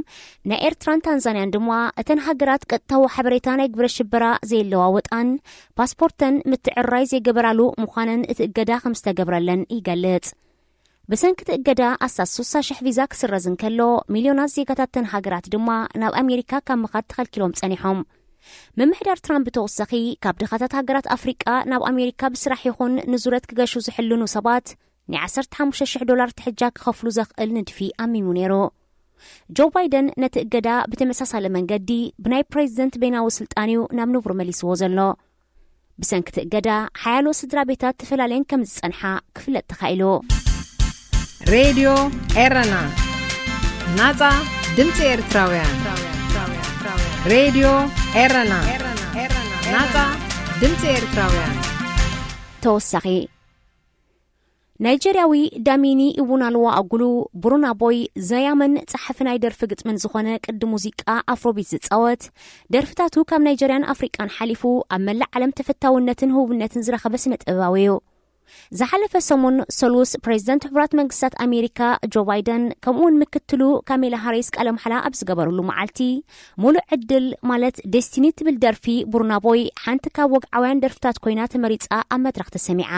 ናይ ኤርትራን ታንዛንያን ድማ እተን ሃገራት ቀጥታዊ ሓበሬታ ናይ ግብረ ሽበራ ዘየለዋወጣን ፓስፖርተን ምትዕርራይ ዘይገበራሉ ምዃነን እቲ እገዳ ከም ዝተገብረለን ይገልጽ። ብሰንኪ እቲ እገዳ ኣስታት ስሳ ሽሕ ቪዛ ክስረዝ እንከሎ፣ ሚልዮናት ዜጋታት እተን ሃገራት ድማ ናብ ኣሜሪካ ካብ ምኻድ ተኸልኪሎም ጸኒሖም። ምምሕዳር ትራምፕ ብተወሳኺ፣ ካብ ድኻታት ሃገራት ኣፍሪቃ ናብ ኣሜሪካ ብስራሕ ይኹን ንዙረት ክገሹ ዝሕልኑ ሰባት ናይ ዓሰርተ ሓሙሽተ ሽሕ ዶላር ትሕጃ ክኸፍሉ ዘኽእል ንድፊ ኣሚሙ ነይሩ። ጆ ባይደን ነቲ እገዳ ብተመሳሳሊ መንገዲ ብናይ ፕሬዚደንት ቤናዊ ስልጣን እዩ ናብ ንቡር መሊስዎ ዘሎ። ብሰንኪ እቲ እገዳ ሓያሎ ስድራ ቤታት ተፈላለየን ከም ዝጸንሓ ክፍለጥ ተኻኢሉ። ሬድዮ ኤረና፣ ናጻ ድምጺ ኤርትራውያን። ሬድዮ ኤረና፣ ናጻ ድምጺ ኤርትራውያን። ተወሳኺ፣ ናይጀርያዊ ዳሚኒ ኢቡናልዋ ኣጉሉ፣ ቡሩና ቦይ፣ ዘያምን ጸሓፊ ናይ ደርፊ ግጥምን ዝኾነ ቅዲ ሙዚቃ ኣፍሮቢት ዝጻወት፣ ደርፍታቱ ካብ ናይጀርያን ኣፍሪቃን ሓሊፉ ኣብ መላእ ዓለም ተፈታውነትን ህቡብነትን ዝረኸበ ስነ ጥበባዊ እዩ። ዝሓለፈ ሰሙን ሰሉስ፣ ፕሬዚደንት ሕቡራት መንግስታት ኣሜሪካ ጆ ባይደን ከምኡውን ምክትሉ ካሜላ ሃሪስ ቃለ ማሕላ ኣብ ዝገበሩሉ መዓልቲ፣ ሙሉእ ዕድል ማለት ዴስቲኒ ትብል ደርፊ ቡርና ቦይ ሓንቲ ካብ ወግዓውያን ደርፍታት ኮይና ተመሪጻ ኣብ መድረኽ ተሰሚዓ።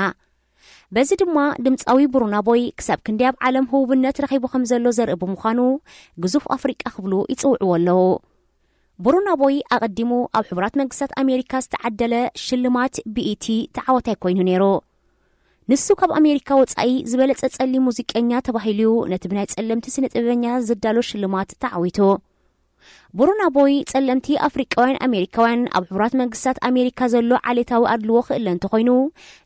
በዚ ድማ ድምጻዊ ቡርና ቦይ ክሳብ ክንደይ ኣብ ዓለም ህቡብነት ረኺቡ ከም ዘሎ ዘርኢ ብምዃኑ፣ ግዙፍ ኣፍሪቃ ክብሉ ይጽውዕዎ ኣለዉ። ቡርና ቦይ ኣቐዲሙ ኣብ ሕቡራት መንግስታት ኣሜሪካ ዝተዓደለ ሽልማት ቢኢቲ ተዓዋታይ ኮይኑ ነይሩ። ንሱ ካብ ኣሜሪካ ወጻኢ ዝበለጸ ጸሊም ሙዚቀኛ ተባሂሉ እዩ ነቲ ብናይ ጸለምቲ ስነ ጥበበኛ ዝዳሎ ሽልማት ተዓዊቱ። ቡርና ቦይ ጸለምቲ ኣፍሪቃውያን ኣሜሪካውያን ኣብ ሕቡራት መንግስታት ኣሜሪካ ዘሎ ዓሌታዊ ኣድልዎ ክእለ እንተኾይኑ፣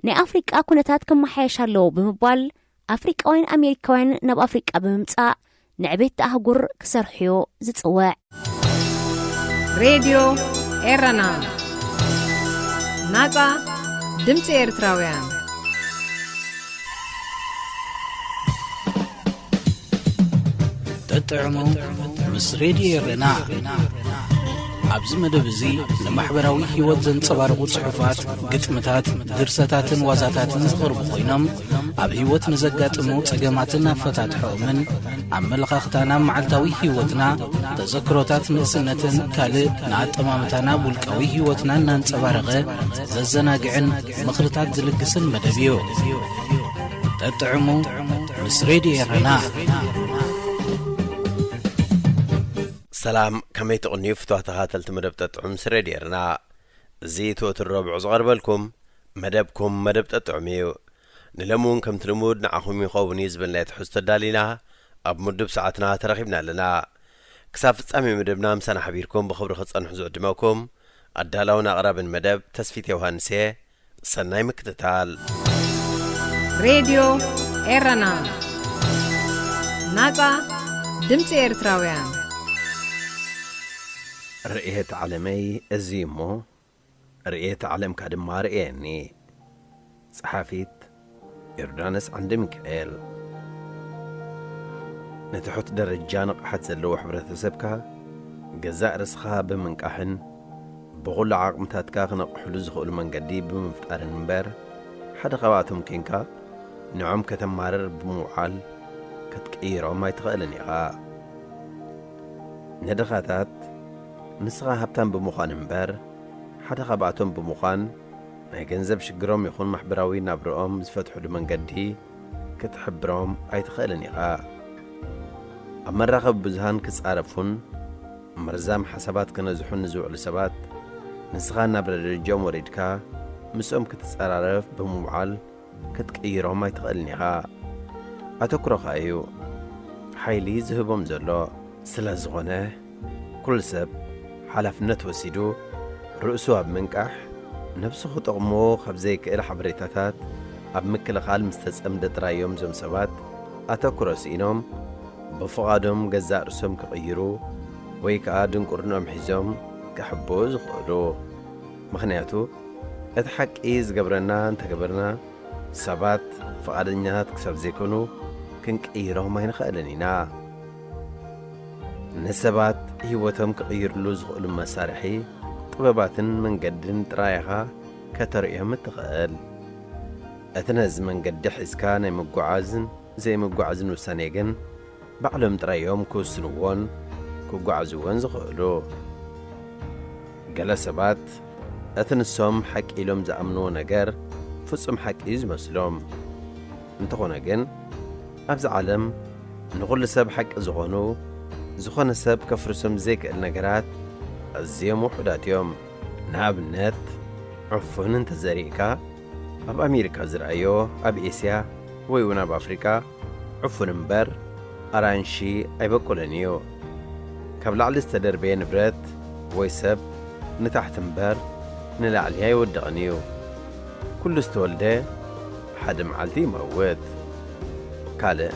ናይ ኣፍሪቃ ኩነታት ክመሓየሽ ኣለዎ ብምባል ኣፍሪቃውያን ኣሜሪካውያን ናብ ኣፍሪቃ ብምምጻእ ንዕቤት ኣህጉር ክሰርሑ እዩ ዝጽውዕ። ሬድዮ ኤረና፣ ናጻ ድምጺ ኤርትራውያን። ጠጥዕሙ ምስ ሬድዮ ኤረና። ኣብዚ መደብ እዚ ንማሕበራዊ ህይወት ዘንጸባርቑ ጽሑፋት፣ ግጥምታት፣ ድርሰታትን ዋዛታትን ዝቐርቡ ኮይኖም፣ ኣብ ህይወት ንዘጋጥሙ ጸገማትን ኣፈታትሖኦምን፣ ኣመለኻኽታና፣ መዓልታዊ ህይወትና፣ ተዘክሮታት ንእስነትን ካልእ ንኣጠማምታና ኣብ ውልቃዊ ህይወትና እናንጸባረቐ ዘዘናግዕን ምኽርታት ዝልግስን መደብ እዩ። ጠጥዕሙ ምስ ሬድዮ ኤረና። ሰላም፣ ከመይ ትቕንዩ ፍትዋ ተኸታተልቲ መደብ ጠጥዑም ምስ ሬድዮ ኤረና? እዚ እቲ ወትሩ ረቡዕ ዝቐርበልኩም መደብኩም መደብ ጠጥዑም እዩ። ንሎሚ እውን ከምቲ ልሙድ ንዓኹም ይኸውን እዩ ዝበልናዮ ትሕዝቶ ኣዳሊና ኣብ ምዱብ ሰዓትና ተረኺብና ኣለና። ክሳብ ፍጻሜ መደብና ምሳና ሓቢርኩም ብኽብሪ ክትጸንሑ ዝዕድመኩም ኣዳላውን ኣቕራብን መደብ ተስፊት ዮሃንስ እየ። ሰናይ ምክትታል። ሬድዮ ኤረና፣ ናጻ ድምጺ ኤርትራውያን። ርእየት ዓለመይ እዚ እሞ ርእየት ዓለምካ ድማ ርእየኒ። ጸሓፊት ዮርዳኖስ ዓንደ ሚካኤል። ንትሑት ደረጃ ንቕሓት ዘለዎ ሕብረተሰብካ ገዛእ ርእስኻ ብምንቃሕን ብኹሉ ዓቕምታትካ ክነቕሕሉ ዝኽእሉ መንገዲ ብምፍጣርን እምበር፣ ሓደ ካብኣቶም ኬንካ ንዖም ከተማርር ብምውዓል ክትቅይሮም ኣይትኽእልን ኢኻ። ንድኻታት ንስኻ ሃብታም ብምዃን እምበር፣ ሓደ ካብኣቶም ብምዃን ናይ ገንዘብ ሽግሮም ይኹን ማሕበራዊ ናብርኦም ዝፈትሕሉ መንገዲ ክትሕብሮም ኣይትኽእልን ኢኻ። ኣብ መራኸቢ ብዙሃን ክጻረፉን መርዛም ሓሳባት ክነዝሑን ንዝውዕሉ ሰባት፣ ንስኻ ናብ ደረጃኦም ወሪድካ ምስኦም ክትጸራረፍ ብምውዓል ክትቅይሮም ኣይትኽእልን ኢኻ። ኣተኩሮኻ እዩ ሓይሊ ዝህቦም ዘሎ። ስለ ዝኾነ፣ ኩሉ ሰብ ሓላፍነት ወሲዱ ርእሱ ኣብ ምንቃሕ፣ ነብሱ ክጠቕሞ ካብ ዘይክእል ሓበሬታታት ኣብ ምክልኻል ምስ ተጸምደ ጥራይ እዮም እዞም ሰባት ኣተኩሮ ስኢኖም ብፍቓዶም ገዛእ ርእሶም ክቕይሩ ወይ ከኣ ድንቁርንኦም ሒዞም ክሕብኡ ዝኽእሉ። ምኽንያቱ፣ እቲ ሓቂ ዝገብረና እንተገበርና፣ ሰባት ፍቓደኛታት ክሳብ ዘይኮኑ ክንቅይሮም ኣይንኽእልን ኢና። ንሰባት ህይወቶም ክቕይርሉ ዝኽእሉ መሳርሒ ጥበባትን መንገድን ጥራይ ኢኻ ከተርእዮም እትኽእል። እቲ ነዚ መንገዲ ሒዝካ ናይ ምጉዓዝን ዘይምጉዓዝን ውሳኔ ግን ባዕሎም ጥራይ እዮም ክውስንዎን ክጓዓዝዎን ዝኽእሉ። ገለ ሰባት እቲ ንሶም ሓቂ ኢሎም ዝኣምንዎ ነገር ፍጹም ሓቂ እዩ ዝመስሎም። እንተኾነ ግን ኣብዚ ዓለም ንኹሉ ሰብ ሓቂ ዝኾኑ፣ ዝኾነ ሰብ ከፍርሶም ዘይክእል ነገራት ኣዝዮም ውሑዳት እዮም። ንኣብነት ዕፉን እንተዘሪእካ ኣብ ኣሜሪካ ዝረኣዮ ኣብ ኤስያ ወይ እውን ኣብ ኣፍሪቃ ዕፉን እምበር ኣራንሺ ኣይበቁልን እዩ። ካብ ላዕሊ ዝተደርበየ ንብረት ወይ ሰብ ንታሕቲ እምበር ንላዕሊ ኣይወድቕን እዩ። ኩሉ ዝተወልደ ሓደ መዓልቲ ይመውት። ካልእ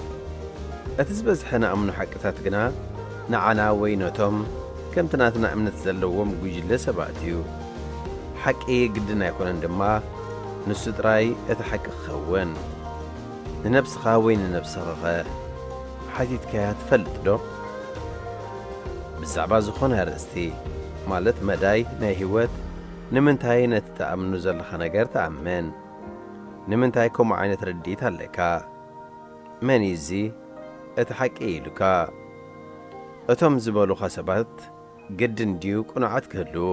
እቲ ዝበዝሐ ንኣምኖ ሓቅታት ግና ንዓና ወይ ነቶም ከምቲ ናትና እምነት ዘለዎም ጉጅለ ሰባት እዩ። ሓቂ ግድን ኣይኮነን ድማ ንሱ ጥራይ እቲ ሓቂ ክኸውን። ንነብስኻ ወይ ንነብስኺኸ ሓቲትካያ ትፈልጥ ዶ? ብዛዕባ ዝኾነ ኣርእስቲ፣ ማለት መዳይ ናይ ህይወት፣ ንምንታይ ነቲ ትኣምኑ ዘለኻ ነገር ትኣምን? ንምንታይ ከምኡ ዓይነት ርድኢት ኣለካ? መን እዩ እዚ እቲ ሓቂ ኢሉካ? እቶም ዝበሉኻ ሰባት ግድን ድዩ ቅኑዓት ክህልዉ?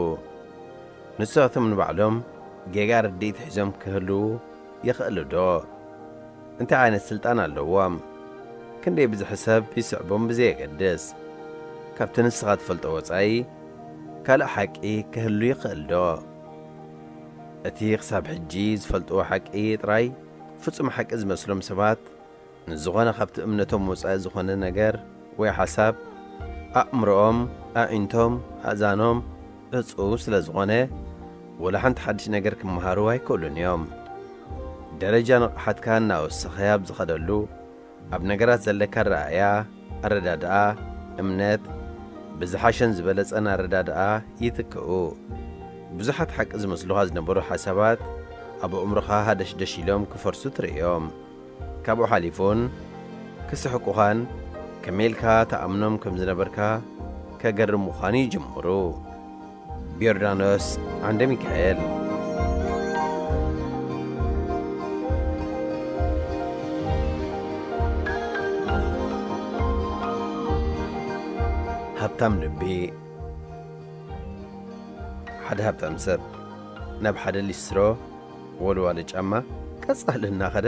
ንሳቶም ንባዕሎም ጌጋ ርድኢት ሒዞም ክህልዉ ይኽእሉ ዶ? እንታይ ዓይነት ስልጣን ኣለዎም? ክንደይ ብዝሒ ሰብ ይስዕቦም ብዘየገድስ፣ ካብቲ ንስኻ ትፈልጦ ወጻኢ ካልእ ሓቂ ክህሉ ይኽእል ዶ? እቲ ክሳብ ሕጂ ዝፈልጥዎ ሓቂ ጥራይ ፍጹም ሓቂ ዝመስሎም ሰባት፣ ንዝኾነ ካብቲ እምነቶም ወጻኢ ዝኾነ ነገር ወይ ሓሳብ፣ ኣእምሮኦም፣ ኣዒንቶም፣ ኣእዛኖም ዕጹው ስለ ዝኾነ፣ ወላ ሓንቲ ሓድሽ ነገር ክመሃሩ ኣይክእሉን እዮም። ደረጃ ንቕሓትካ እናወሰኸ ኣብ ዝኸደሉ፣ ኣብ ነገራት ዘለካ ኣረኣእያ፣ ኣረዳድኣ፣ እምነት፣ ብዝሓሸን ዝበለጸን ኣረዳድኣ ይትክኡ። ብዙሓት ሓቂ ዝመስሉኻ ዝነበሩ ሓሳባት ኣብ ኣእምሮኻ ሃደሽደሽ ኢሎም ክፈርሱ ትርእዮም። ካብኡ ሓሊፉን ክስሕቁኻን ከመይ ኢልካ ትኣምኖም ከም ዝነበርካ ከገርሙኻን ይጅምሩ። ዮርዳኖስ ዓንደ ሚካኤል። ሃብታም ልቢ። ሓደ ሃብታም ሰብ ናብ ሓደ ሊስትሮ ወልዋሊ ጫማ ቀጻሊ እናኸደ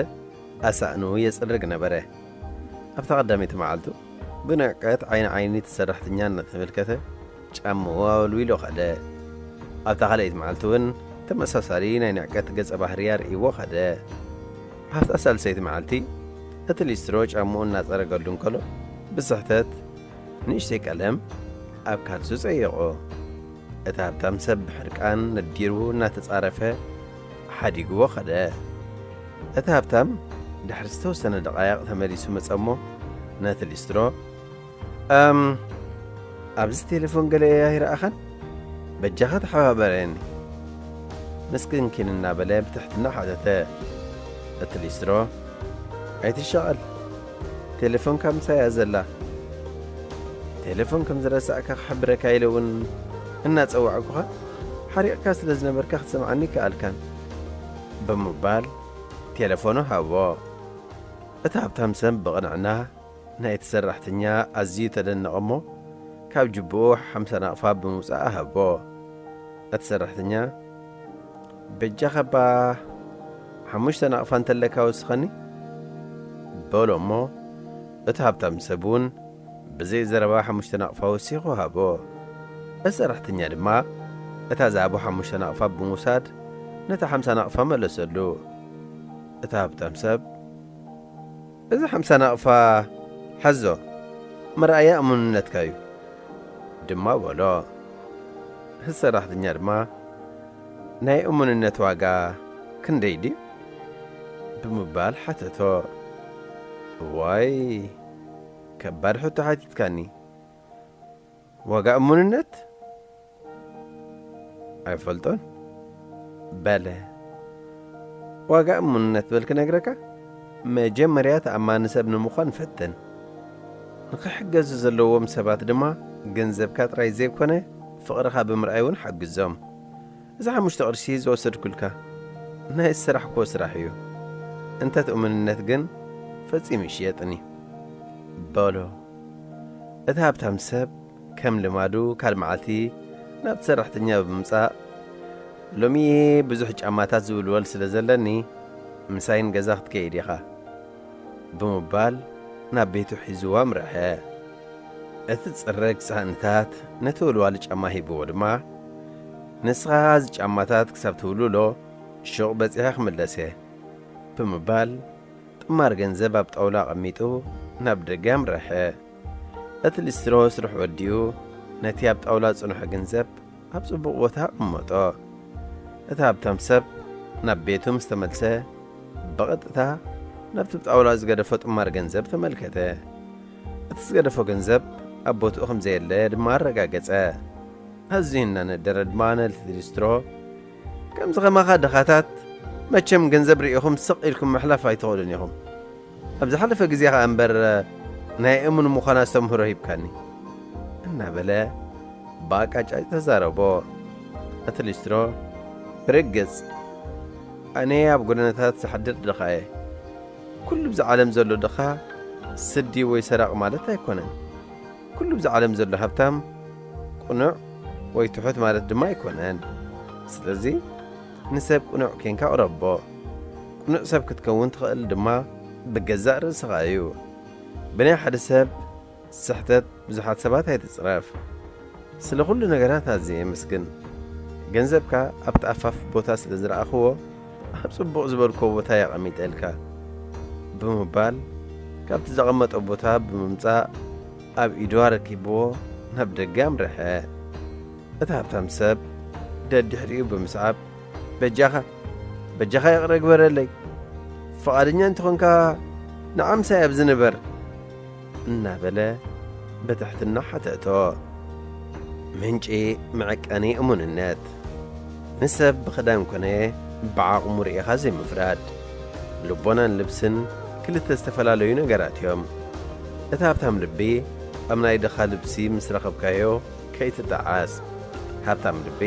ኣሳእኑ የጽርግ ነበረ። ኣብታ ቀዳመይቲ መዓልቱ ብንዕቀት ዓይኒ ዓይኒ እቲ ሰራሕተኛ እናተመልከተ ጫምኡ ኣወልዊሉ ኸደ። ኣብታ ካልኣይቲ መዓልቲ እውን ተመሳሳሊ ናይ ንዕቀት ገጸ ባህሪ ኣርእይዎ ኸደ። ኣብታ ሳልሰይቲ መዓልቲ እቲ ሊስትሮ ጫምኡ እናጸረገሉ እንከሎ ብስሕተት ንእሽተይ ቀለም ኣብ ካልሱ ጸይቑ። እቲ ሃብታም ሰብ ብሕርቃን ነዲሩ እናተጻረፈ ሓዲግዎ ኸደ። እቲ ሃብታም ድሕሪ ዝተወሰነ ደቓይቕ ተመሊሱ መጸ እሞ ነቲ ሊስትሮ፣ "እም፣ ኣብዚ ቴሌፎን ገለ ኣይረኣኻን? በጃኻ ተሓባበረኒ?" ምስክንኪን እናበለ ብትሕትና ሓተተ። እቲ ሊስትሮ፣ "ኣይትሻቐል፣ ቴሌፎንካ ምሳይ እያ ዘላ። ቴሌፎን ከም ዝረሳዕካ ክሕብረካ ኢለ እውን እናጸዋዕኩኻ፣ ሓሪቕካ ስለ ዝነበርካ ክትሰምዓኒ ኣይከኣልካን" ብምባል ቴሌፎኑ ሃቦ። እቲ ሃብታም ሰብ ብቕንዕና ናይቲ ሰራሕተኛ ኣዝዩ ተደነቐ እሞ፣ ካብ ጅብኡ ሓምሳ ናቕፋ ብምውጻእ ሃቦ። እቲ ሰራሕተኛ፣ "በጃኻ እባ ሓሙሽተ ናቕፋ እንተለካ ወስኸኒ" በሎ እሞ፣ እቲ ሃብታም ሰብ እውን ብዘይ ዘረባ ሓሙሽተ ናቕፋ ወሲኹ ሃቦ። እቲ ሰራሕተኛ ድማ እታ ዝሃቦ ሓሙሽተ ናቕፋ ብምውሳድ ነታ ሓምሳ ናቕፋ መለሰሉ። እቲ ሃብታም ሰብ፣ "እዚ ሓምሳ ናቕፋ ሓዞ፣ መርኣያ እሙንነትካ እዩ" ድማ በሎ። እቲ ሰራሕተኛ ድማ፣ "ናይ እሙንነት ዋጋ ክንደይ ድዩ?" ብምባል ሓተቶ። "እዋይ፣ ከባድ ሕቶ ሓቲትካኒ። ዋጋ እሙንነት? ኣይፈልጦን" በለ። "ዋጋ እሙንነት በል ክነግረካ፣ መጀመርያ ተኣማኒ ሰብ ንምዃን ፈትን። ንኽሕገዙ ዘለዎም ሰባት ድማ ገንዘብካ ጥራይ ዘይኮነ ፍቕርኻ ብምርኣይ እውን ሓግዞም። እዚ ሓሙሽተ ቅርሺ ዝወሰድኩልካ ናይ ዝሰራሕክዎ ስራሕ እዩ። እንተ እቲ እሙንነት ግን ፈጺሙ ይሽየጥን እዩ በሎ። እቲ ሃብታም ሰብ ከም ልማዱ ካልእ መዓልቲ ናብቲ ሰራሕተኛ ብምምጻእ፣ "ሎሚ ብዙሕ ጫማታት ዝውልወል ስለ ዘለኒ፣ ምሳይ ንገዛ ክትከይድ ኢኻ" ብምባል ናብ ቤቱ ሒዝዋ ኣምርሐ። እቲ ጽረግ ሳእንታት ነቲ ወልዋሊ ጫማ ሂብዎ ድማ፣ "ንስኻ እዚ ጫማታት ክሳብ ትውልውሎ ሹቕ በጺሐ ክምለስ እየ" ብምባል ጥማር ገንዘብ ኣብ ጣውላ ኣቐሚጡ ናብ ደገ ኣምርሐ። እቲ ሊስትሮ ስርሑ ወዲኡ ነቲ ኣብ ጣውላ ጽኑሐ ገንዘብ ኣብ ጽቡቕ ቦታ ኣቐመጦ። እቲ ሃብታም ሰብ ናብ ቤቱ ምስ ተመልሰ፣ ብቐጥታ ናብቲ ብጣውላ ዝገደፎ ጥማር ገንዘብ ተመልከተ። እቲ ዝገደፎ ገንዘብ ኣብ ቦትኡ ከም ዘየለ ድማ ኣረጋገጸ። ኣዝዩ እናነደረ ድማ ነቲ ሊስትሮ፣ "ከምዚ ከማኻ ድኻታት መቸም ገንዘብ ርኢኹም ስቕ ኢልኩም ምሕላፍ ኣይትኽእሉን ኢኹም። ኣብ ዝሓለፈ ግዜ ኸኣ እምበር ናይ እሙን ምዃን ኣስተምህሮ ሂብካኒ" እናበለ ብኣቃጫጭ ተዛረቦ። እቲ ሊስትሮ፣ "ብርግጽ ኣነ ኣብ ጎደናታት ዝሓድር ድኻ እየ። ኩሉ ብዛ ዓለም ዘሎ ድኻ ስዲ ወይ ሰራቒ ማለት ኣይኮነን። ኩሉ ብዛ ዓለም ዘሎ ሃብታም ቅኑዕ ወይ ትሑት ማለት ድማ ኣይኮነን። ስለዚ ንሰብ ቅኑዕ ኬንካ ቅረቦ። ቅኑዕ ሰብ ክትከውን ትኽእል ድማ ብገዛእ ርእስኻ እዩ። ብናይ ሓደ ሰብ ስሕተት ብዙሓት ሰባት ኣይትጽረፍ። ስለ ኩሉ ነገራት ኣዝየ የመስግን። ገንዘብካ ኣብቲ ኣፋፍ ቦታ ስለ ዝረኣኽዎ፣ ኣብ ጽቡቕ ዝበልክዎ ቦታ እየ ኣቐሚጠልካ" ብምባል ካብቲ ዘቐመጦ ቦታ ብምምጻእ ኣብ ኢዱ ኣረኪብዎ ናብ ደገ ኣምርሐ። እቲ ሃብታም ሰብ ደድሕሪኡ ብምስዓብ፣ "በጃኻ፣ በጃኻ ይቕረ ግበረለይ። ፍቓደኛ እንተኾንካ ንዓ ምሳይ ኣብዚ ንበር" እናበለ ብትሕትና ሓተቶ። ምንጪ መዐቀኒ እሙንነት። ንሰብ ብኽዳን ኮነ ብዓቕሙ ርኢኻ ዘይምፍራድ። ልቦናን ልብስን ክልተ ዝተፈላለዩ ነገራት እዮም። እቲ ሃብታም ልቢ ኣብ ናይ ድኻ ልብሲ ምስ ረኸብካዮ ከይትጠዓስ። ሃብታም ልቢ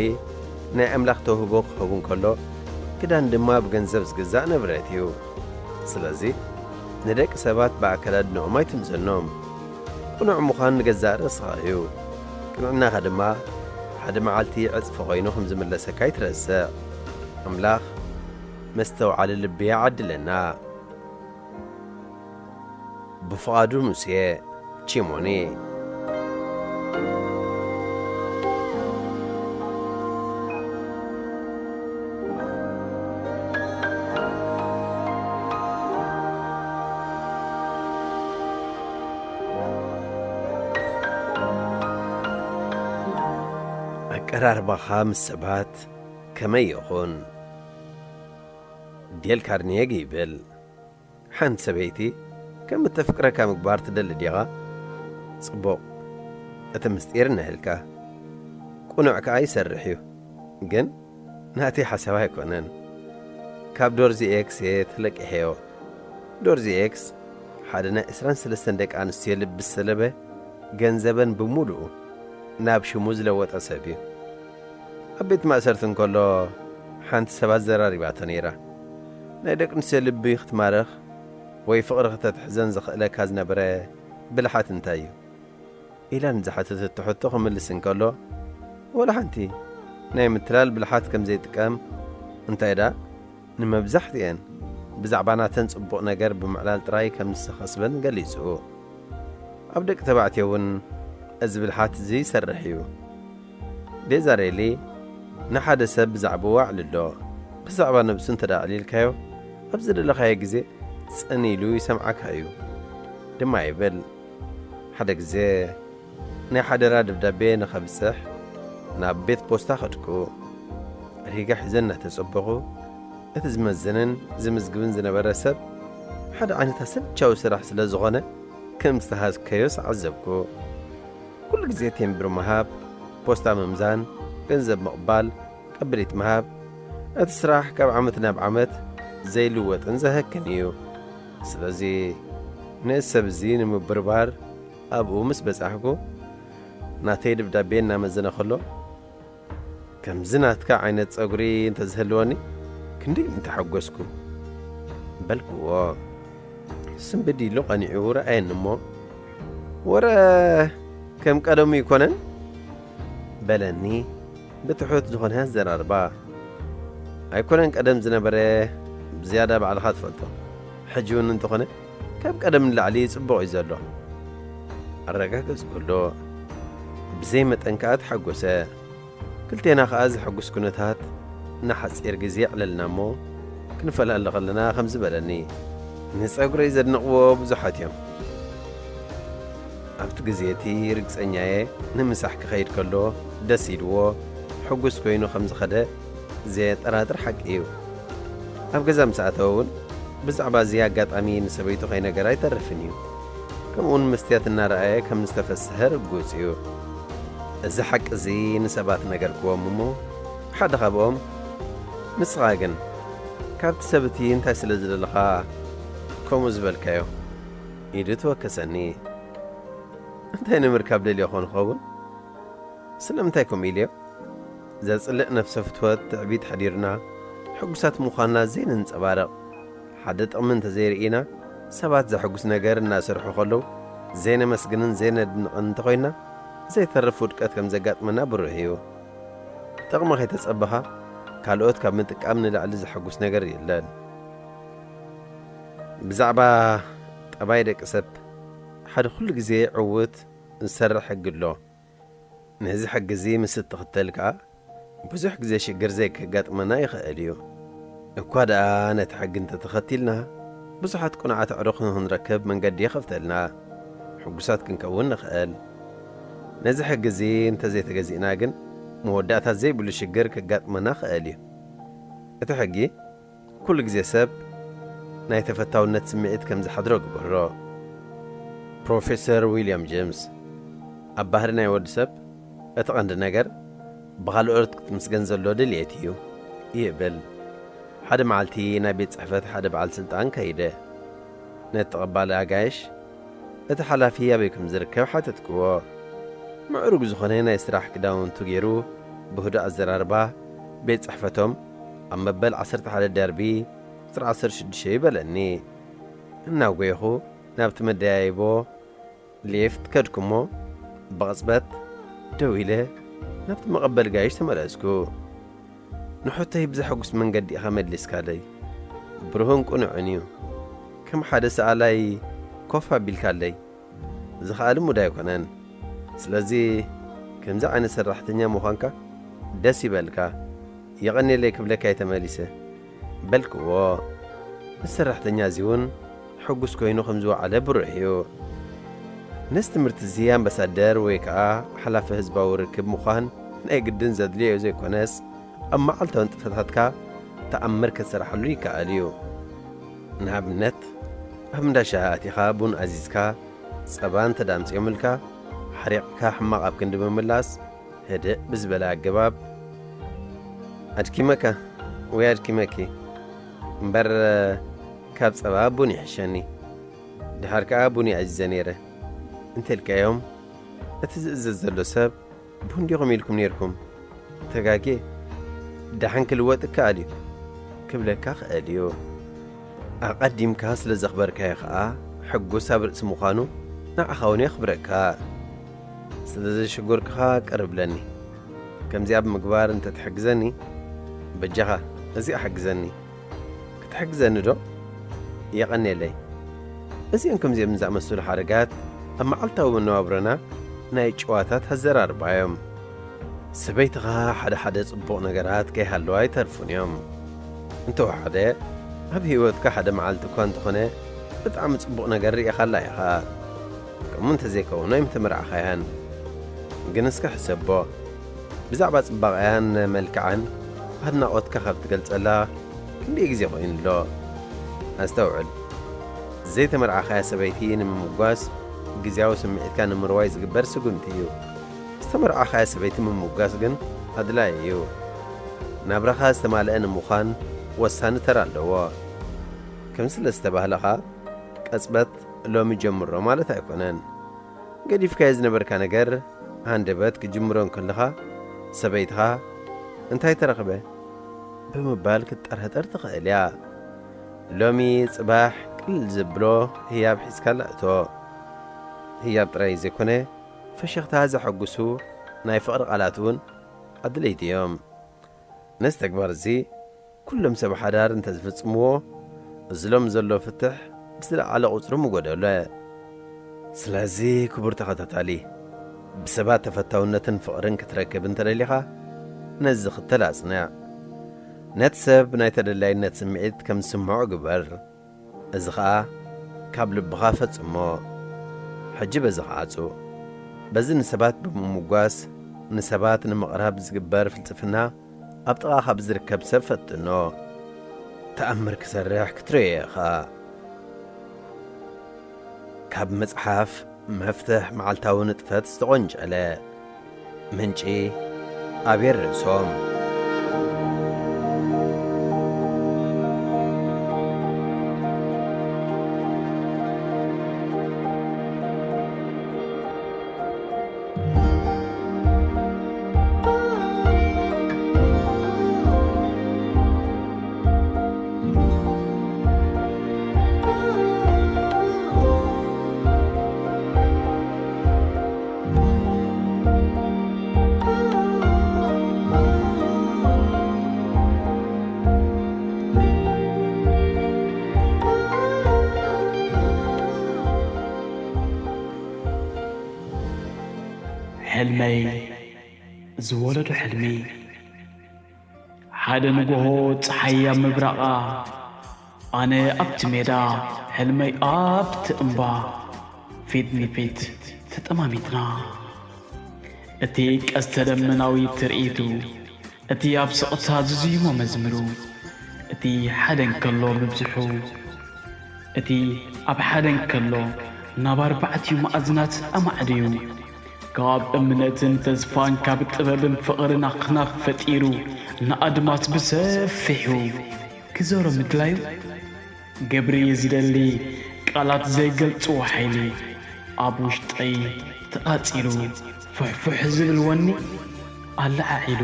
ናይ ኣምላኽ ተውህቦ ክኸውን ከሎ፣ ክዳን ድማ ብገንዘብ ዝግዛእ ንብረት እዩ። ስለዚ ንደቂ ሰባት ብኣከዳድንኦም ኣይትምዘኖም። ቅኑዕ ምዃን ንገዛእ ርእስኻ እዩ። ቅንዕናኻ ድማ ሓደ መዓልቲ ዕጽፊ ኮይኑ ከም ዝምለሰካ ኣይትረስዕ። ኣምላኽ መስተውዓሊ ልቢ ይዓድለና። ብፍቓዱ ሙሴ ቺሞኒ። ኣቀራርባኻ ምስ ሰባት ከመይ ይኹን? ዴል ካርኔጊ ይብል። ሓንቲ ሰበይቲ ከም እተፍቅረካ ምግባር ትደሊ ዲኻ? ጽቡቕ፣ እቲ ምስጢር እነሀልካ። ቅኑዕ ከኣ ይሰርሕ እዩ፣ ግን ናተይ ሓሳብ ኣይኮነን። ካብ ዶርዚ ኤክስ እየ ተለቂሐዮ። ዶርዚ ኤክስ ሓደ ናይ ዕስራን ሰለስተን ደቂ ኣንስትዮ ልቢ ዝሰለበ፣ ገንዘበን ብምሉኡ ናብ ሽሙ ዝለወጠ ሰብ እዩ። ኣብ ቤት ማእሰርቲ እንከሎ ሓንቲ ሰባት ዘራሪባቶ ነይራ። ናይ ደቂ ኣንስትዮ ልቢ ክትማርኽ ወይ ፍቕሪ ከተትሕዘን ዘኽእለካ ዝነበረ ብልሓት እንታይ እዩ? ኢላ ንዝሓተተቶ ሕቶ ክምልስ እንከሎ፣ ወላ ሓንቲ ናይ ምትላል ብልሓት ከም ዘይጥቀም፣ እንታይ ደኣ ንመብዛሕትኤን ብዛዕባ ናተን ጽቡቕ ነገር ብምዕላል ጥራይ ከም ዝተኸስበን ገሊጹ። ኣብ ደቂ ተባዕትዮ እውን እዚ ብልሓት እዚ ይሰርሕ እዩ። ዴዛሬሊ ንሓደ ሰብ ብዛዕባኡ ኣዕልሎ። ብዛዕባ ነብሱ እንተ ደኣ ኣዕሊልካዮ፣ ኣብ ዝደለኻዮ ግዜ ጽን ኢሉ ይሰምዓካ እዩ ድማ ይብል። ሓደ ግዜ ናይ ሓደራ ደብዳቤ ንኸብጽሕ ናብ ቤት ፖስታ ኸድኩ። ሪጋ ሒዘ እናተጸበኹ፣ እቲ ዝመዝንን ዝምዝግብን ዝነበረ ሰብ ሓደ ዓይነት ኣሰልቻዊ ስራሕ ስለ ዝኾነ፣ ከም ዝተሃዝከዮ ተዓዘብኩ። ኩሉ ግዜ ቴምብር ምሃብ፣ ፖስታ ምምዛን፣ ገንዘብ ምቕባል፣ ቅብሊት ምሃብ፣ እቲ ስራሕ ካብ ዓመት ናብ ዓመት ዘይልወጥን ዘሀክን እዩ። ስለዚ ነዚ ሰብ እዚ ንምብርባር ኣብኡ ምስ በጻሕኩ፣ ናተይ ደብዳቤ እናመዘነ ከሎ፣ "ከምዚ ናትካ ዓይነት ጸጉሪ እንተዝህልወኒ፣ ክንደይ ምተሓጎስኩ በልክዎ። ስንብድ ኢሉ ቀኒዑ ረኣየኒ እሞ፣ "ወረ ከም ቀደሙ ይኮነን?" በለኒ ብትሑት ዝኾነ ኣዘራርባ። "ኣይኮነን ቀደም ዝነበረ፣ ብዝያዳ ባዕልኻ ትፈልጦ። ሕጂ እውን እንተኾነ ካብ ቀደም ንላዕሊ ጽቡቕ እዩ ዘሎ." ኣረጋገጽኩሉ። ብዘይ መጠን ከኣ ተሓጎሰ። ክልቴና ከኣ ዘሐጉስ ኩነታት ንሓጺር ግዜ የዕለልና እሞ፣ ክንፈላለ ከለና ከምዚ በለኒ፣ "ንጸጉረይ ዘድንቕዎ ብዙሓት እዮም። ኣብቲ ግዜ እቲ ርግጸኛየ ንምሳሕ ክኸይድ ከሎ ደስ ኢልዎ፣ ሕጉስ ኮይኑ ከም ዝኸደ ዘየጠራጥር ሓቂ እዩ። ኣብ ገዛ ምስ ኣተወ እውን ብዛዕባ እዚ ኣጋጣሚ ንሰበይቱ ከይነገራ ኣይተርፍን እዩ። ከምኡውን መስትያት እናረኣየ ከም ዝተፈስሀ ርጉጽ እዩ። እዚ ሓቂ እዚ ንሰባት ነገርክዎም እሞ፣ ሓደ ካብኦም፣ 'ንስኻ ግን ካብቲ ሰብ እቲ እንታይ ስለ ዝደለኻ ከምኡ ዝበልካዮ?' ኢሉ ተወከሰኒ። እንታይ ንምርካብ ደልዮ ኾን ኸውን? ስለምንታይ ከምኡ ኢልዮ? ዘጽልእ ነፍሰ ፍትወት ትዕቢት ሓዲሩና፣ ሕጉሳት ምዃንና ዘይነንጸባርቕ፣ ሓደ ጥቕሚ እንተዘይርኢና፣ ሰባት ዘሐጉስ ነገር እናሰርሑ ከለዉ ዘይነመስግንን ዘይነድንቕን እንተኾይንና፣ ዘይተርፍ ውድቀት ከም ዘጋጥመና ብሩህ እዩ። ጥቕሚ ከይተጸበኻ፣ ካልኦት ካብ ምጥቃም ንላዕሊ ዘሐጉስ ነገር የለን። ብዛዕባ ጠባይ ደቂ ሰብ፣ ሓደ ኩሉ ግዜ ዕዉት ዝሰርሕ ሕጊ ኣሎ። ነዚ ሕጊ እዚ ምስ እትኽተል ከኣ፣ ብዙሕ ግዜ ሽግር ዘይከጋጥመና ይኽእል እዩ። እኳ ደኣ ነቲ ሕጊ እንተተኸቲልና፣ ብዙሓት ቅኑዓት ኣዕሩኽ ንኽንረክብ መንገዲ ይኸፍተልና። ሕጉሳት ክንከውን ንኽእል። ነዚ ሕጊ እዚ እንተዘይተገዚእና ግን፣ መወዳእታ ዘይብሉ ሽግር ከጋጥመና ክእል እዩ። እቲ ሕጊ፣ ኩሉ ግዜ ሰብ ናይ ተፈታውነት ስምዒት ከም ዝሓድሮ ግበሮ። ፕሮፌሰር ዊልያም ጀምስ፣ ኣብ ባህሪ ናይ ወዲ ሰብ እቲ ቀንዲ ነገር ብኻልኦት ክትምስገን ዘሎ ድልየት እዩ ይብል። ሓደ መዓልቲ ናብ ቤት ጽሕፈት ሓደ በዓል ስልጣን ከይደ። ነቲ ተቐባሊ ኣጋይሽ፣ እቲ ሓላፊ ኣበይ ከም ዝርከብ ሓተትክዎ። ምዕሩግ ዝኾነ ናይ ስራሕ ክዳውንቱ ገይሩ፣ ብህዱእ ኣዘራርባ፣ ቤት ጽሕፈቶም ኣብ መበል ዓሰርተ ሓደ ደርቢ፣ ቁጽሪ ዓሰርተ ሽዱሽተ እዩ በለኒ። እናጎየኹ ናብቲ መደያይቦ ሊፍት ከድኩ እሞ፣ ብቕጽበት ደው ኢለ ናብቲ መቐበሊ ጋይሽ ተመለስኩ። ንሕቶይ ብዘሐጉስ መንገዲ ኢኻ መሊስካለይ። ብሩህን ቅኑዕን እዩ። ከም ሓደ ሰኣላይ ኮፍ ኣቢልካለይ። እዚ ኸኣ ልሙድ ኣይኮነን። ስለዚ፣ ከምዚ ዓይነት ሰራሕተኛ ምዃንካ ደስ ይበልካ። የቐንየለይ ክብለካ እየ ተመሊሰ። በልክዎ። እዚ ሰራሕተኛ እዚ እውን ሕጉስ ኮይኑ ከም ዝወዓለ ብሩህ እዩ። ነዚ ትምህርቲ እዚ ኣምባሳደር ወይ ከኣ ሓላፊ ህዝባዊ ርክብ ምዃን ናይ ግድን ዘድልዮ ዘይኮነስ፣ ኣብ መዓልታዊ ንጥፈታትካ ተኣምር ክትሰርሓሉ ይከኣል እዩ። ንኣብነት፣ ኣብ እንዳ ሻሂ ኣቲኻ ቡን ኣዚዝካ፣ ጸባ እንተ ኣምጺኦምልካ፣ ሓሪቕካ ሕማቕ ኣብ ክንዲ ምምላስ፣ ህድእ ብዝበለ ኣገባብ፣ "ኣድኪመካ ወይ ኣድኪመኪ፣ እምበር ካብ ጸባ ቡን ይሕሸኒ፣ ድሓር ከኣ ቡን እየ ኣዚዘ ነይረ" እንተልካዮም፣ እቲ ዝእዘዝ ዘሎ ሰብ፣ "ቡን ዲኹም ኢልኩም ነይርኩም? ተጋጌ፣ ደሓን ክልወጥ ይከኣል እዩ" ክብለካ ክእል እዩ። ኣቐዲምካ ስለ ዘኽበርካዮ ከኣ፣ ሕጉስ ኣብ ርእሲ ምዃኑ፣ ንዓኻ እውን የኽብረካ። ስለ ዘሸጎርኩኻ ቅር ብለኒ። ከምዚኣ ብምግባር እንተ ትሕግዘኒ፣ በጃኻ፣ እዚኣ ሓግዘኒ። ክትሕግዘኒ ዶ? የቐንየለይ። እዚኦም ከምዚኦም ዝኣመሰሉ ሓረጋት ኣብ መዓልታዊ መነባብሮና ናይ ጨዋታት ኣዘራርባ እዮም። ሰበይትኻ ሓደ ሓደ ጽቡቕ ነገራት ከይሃለዋ ኣይተርፉን እዮም። እንተወሓደ፣ ኣብ ህይወትካ ሓደ መዓልቲ እኳ እንተኾነ ብጣዕሚ ጽቡቕ ነገር ርኢኻላ ኢኻ። ከምኡ እንተዘይከውን ኣይምተመርዓኻያን። ግን እስከ ሕሰቦ፣ ብዛዕባ ጽባቐኣን መልክዓን ኣድናቖትካ ካብ ትገልጸላ ክንደይ ግዜ ኮይኑ ኣሎ? ኣስተውዕል፣ ዘይተመርዓኻያ ሰበይቲ ንምምጓስ ግዝያዊ ስምዒትካ ንምርዋይ ዝግበር ስጉምቲ እዩ። ዝተመርዓኻያ ሰበይቲ ምምጓስ ግን ኣድላዪ እዩ። ናብራኻ ዝተማልአ ንምዃን ወሳኒ ተራ ኣለዎ። ከም ስለ ዝተባህለ ኸኣ፣ ቀጽበት ሎሚ ጀምሮ ማለት ኣይኮነን። ገዲፍካዮ ዝነበርካ ነገር ሃንደበት ክጅምሮ እንከለኻ፣ ሰበይትኻ፣ "እንታይ ተረኽበ? ብምባል ክትጠራጠር ትኽእል እያ። ሎሚ ጽባሕ ቅልል ዘብሎ ህያብ ሒዝካላ እቶ። ህያብ ጥራይ ዘይኮነ፣ ፈሽኽታ ዘሐጉሱ ናይ ፍቕሪ ቃላት እውን ኣድለይቲ እዮም። ነዚ ተግባር እዚ ኩሎም ሰብ ሓዳር እንተ ዝፍጽምዎ፣ እዚ ሎም ዘሎ ፍትሕ ብዝለዓለ ቁጽሪ ምጎደሎ። ስለዚ ክቡር ተኸታታሊ፣ ብሰባት ተፈታውነትን ፍቕርን ክትረክብ እንተደሊኻ፣ ነዚ ዝኽተል ኣጽንዕ። ነቲ ሰብ ናይ ተደላይነት ስምዒት ከም ዝስምዖ ግበር። እዚ ኸኣ ካብ ልብኻ ፈጽሞ። ሕጂ በዚ ክዓጹ። በዚ ንሰባት ብምምጓስ፣ ንሰባት ንምቕራብ ዝግበር ፍልስፍና ኣብ ጥቓኻ ብዝርከብ ሰብ ፈትኖ። ተኣምር ክሰርሕ ክትርእዮ ኢኻ። ካብ መጽሓፍ መፍትሕ መዓልታዊ ንጥፈት ዝተቖንጨለ። ምንጪ፣ ኣቤል ርእሶም። ሕልመይ ዝወለዶ ሕልሚ። ሓደ ንጎሆ ጸሓይ ኣብ ምብራቓ፣ ኣነ ኣብቲ ሜዳ፣ ሕልመይ ኣብቲ እምባ፣ ፊት ንፊት ተጠማሚትና። እቲ ቀስተ ደመናዊ ትርኢቱ፣ እቲ ኣብ ስቕታ ዝዝይሞ መዝሙሩ፣ እቲ ሓደ እንከሎ ምብዝሑ፣ እቲ ኣብ ሓደ እንከሎ ናብ ኣርባዕቲኡ መኣዝናት ኣማዕድዩ፣ ካብ እምነትን ተስፋን ካብ ጥበብን ፍቕርን ኣኽናፍ ፈጢሩ ንኣድማስ ብሰፊሑ ክዘሮ ምድላዩ፣ ግብሪ ዝደሊ ቃላት ዘይገልጽዎ ሓይሊ ኣብ ውሽጠይ ተቓጺሉ ፍሕፍሕ ዝብል ወኒ ኣለዓዒሉ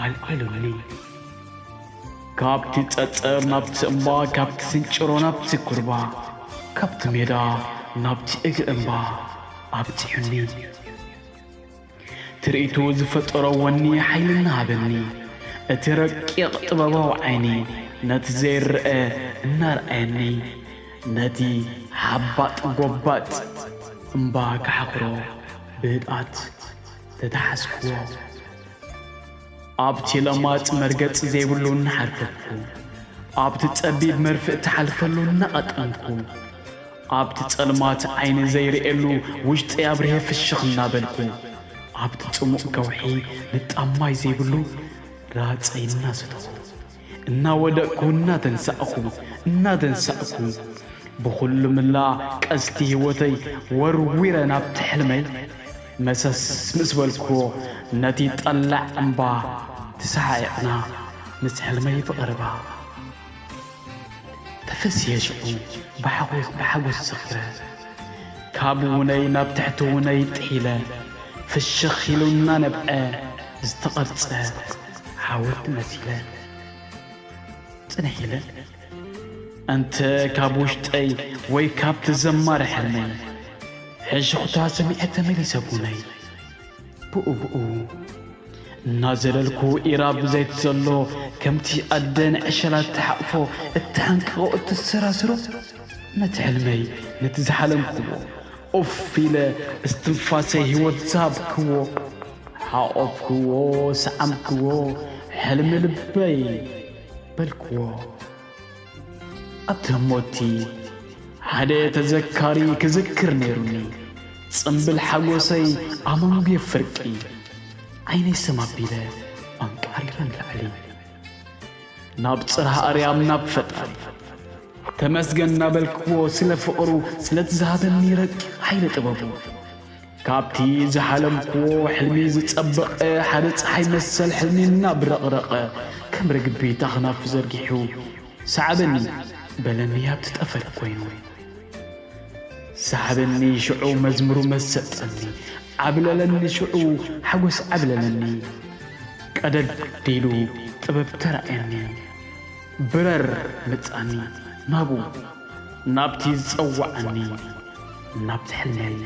ኣልዒሉኒ። ካብቲ ጸጸር ናብቲ እምባ፣ ካብቲ ስንጭሮ ናብቲ ኩርባ፣ ካብቲ ሜዳ ናብቲ እግሪ እምባ ኣብጺሑኒ። ትርኢቱ ዝፈጠሮ ወኒ ሓይሊ እናሃበኒ፣ እቲ ረቂቕ ጥበባዊ ዓይኒ ነቲ ዘይረአ እናርኣየኒ፣ ነቲ ሓባጥ ጎባጥ እምባ ክሓኽሮ ብህድኣት ተተሓዝክዎ። ኣብቲ ለማጽ መርገጽ ዘይብሉ እናሓርፈፍኩ፣ ኣብቲ ጸቢብ መርፍእ ትሓልፈሉ እናቐጠንኩ፣ ኣብቲ ጸልማት ዓይኒ ዘይርእየሉ ውሽጠይ ኣብርሄ ፍሽኽ እናበልኩ፣ ኣብቲ ጽሙእ ከውሒ ንጣብ ማይ ዘይብሉ ራጸይ እናሰተኹ፣ እናወደቕኩ እናተንሳእኩ፣ እናተንሳእኩ፣ ብኹሉ ምላ ቀስቲ ህይወተይ ወርዊረ ናብቲ ሕልመይ መሰስ ምስ በልኩዎ፣ ነቲ ጠላዕ እምባ ተሰሓዒቕና ምስ ሕልመይ ብቐረባ ተፈስየ ሽዑ ብሓጎስ፣ ብሓጎስ ሰኺረ። ካብ ውነይ ናብ ትሕቲ ውነይ ጥሒለ፣ ፍሽኽ ኢሉ እናነብዐ ዝተቐርጸ ሓወልቲ መሲለ። ጽንሕ ኢለ፣ እንተ ካብ ውሽጠይ ወይ ካብቲ ዘማሪ ሕልመይ ሕሹኽታ ሰሚዐ ተመሊሰ ቡነይ። ብኡ ብኡ እናዘለልኩ ኢራብ ዘይትዘሎ፣ ከምቲ ኣደ ንዕሸላ እትሓቕፎ፣ እትሓንቅቖ፣ እትሰራስሮ፣ ነቲ ሕልመይ፣ ነቲ ዝሓለምክዎ፣ ኡፍ ኢለ እስትንፋሰይ ህይወት ዝሃብክዎ፣ ሓቖፍክዎ፣ ሰዓምክዎ፣ ሕልሚ ልበይ በልክዎ። ኣብቲ ህሞትቲ ሓደ ተዘካሪ ክዝክር ነይሩኒ። ጽምብል ሓጎሰይ ኣመንጉየ ፍርቂ፣ ዓይነይ ሰም ኣቢለ ኣንቃሪረ ንላዕሊ። ናብ ጽርሃ ኣርያም ናብ ፈጣሪ ተመስገን እናበልክዎ ስለ ፍቕሩ፣ ስለቲ ዝሃበኒ ረቂቕ ሓይሊ ጥበቡ። ካብቲ ዝሓለምክዎ ሕልሚ ዝጸበቐ ሓደ ጸሓይ መሰል ሕልሚ እናብረቕረቐ፣ ከም ርግቢት ኣኽናፉ ዘርጊሑ፣ "ሰዓበኒ" በለኒ ኣብቲ ጠፈር ኮይኑ። ሰዓበኒ ሽዑ መዝሙሩ መሰጠኒ፣ ዓብለለኒ ሽዑ ሓጎስ ዓብለለኒ። ቀደድ ኢሉ ጥበብ ተራእየኒ፣ ብረር መጻኒ ናብኡ፣ ናብቲ ዝጸውዓኒ፣ ናብቲ ሕልመይ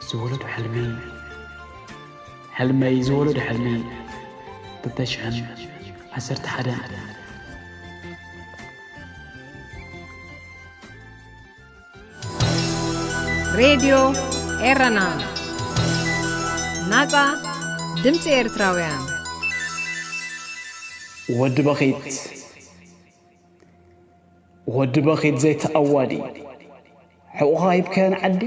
ዝወለዶ ሕልሚ፣ ሕልመይ ዝወለዶ ሕልሚ። ክልተ ሽሕን ዓሰርተ ሓደን። ሬድዮ ኤረና፣ ናጻ ድምጺ ኤርትራውያን። ወዲ በኺት፣ ወዲ በኺት ዘይተኣዋዲ፣ ሕቑኻ ሂብካዮ ንዓዲ።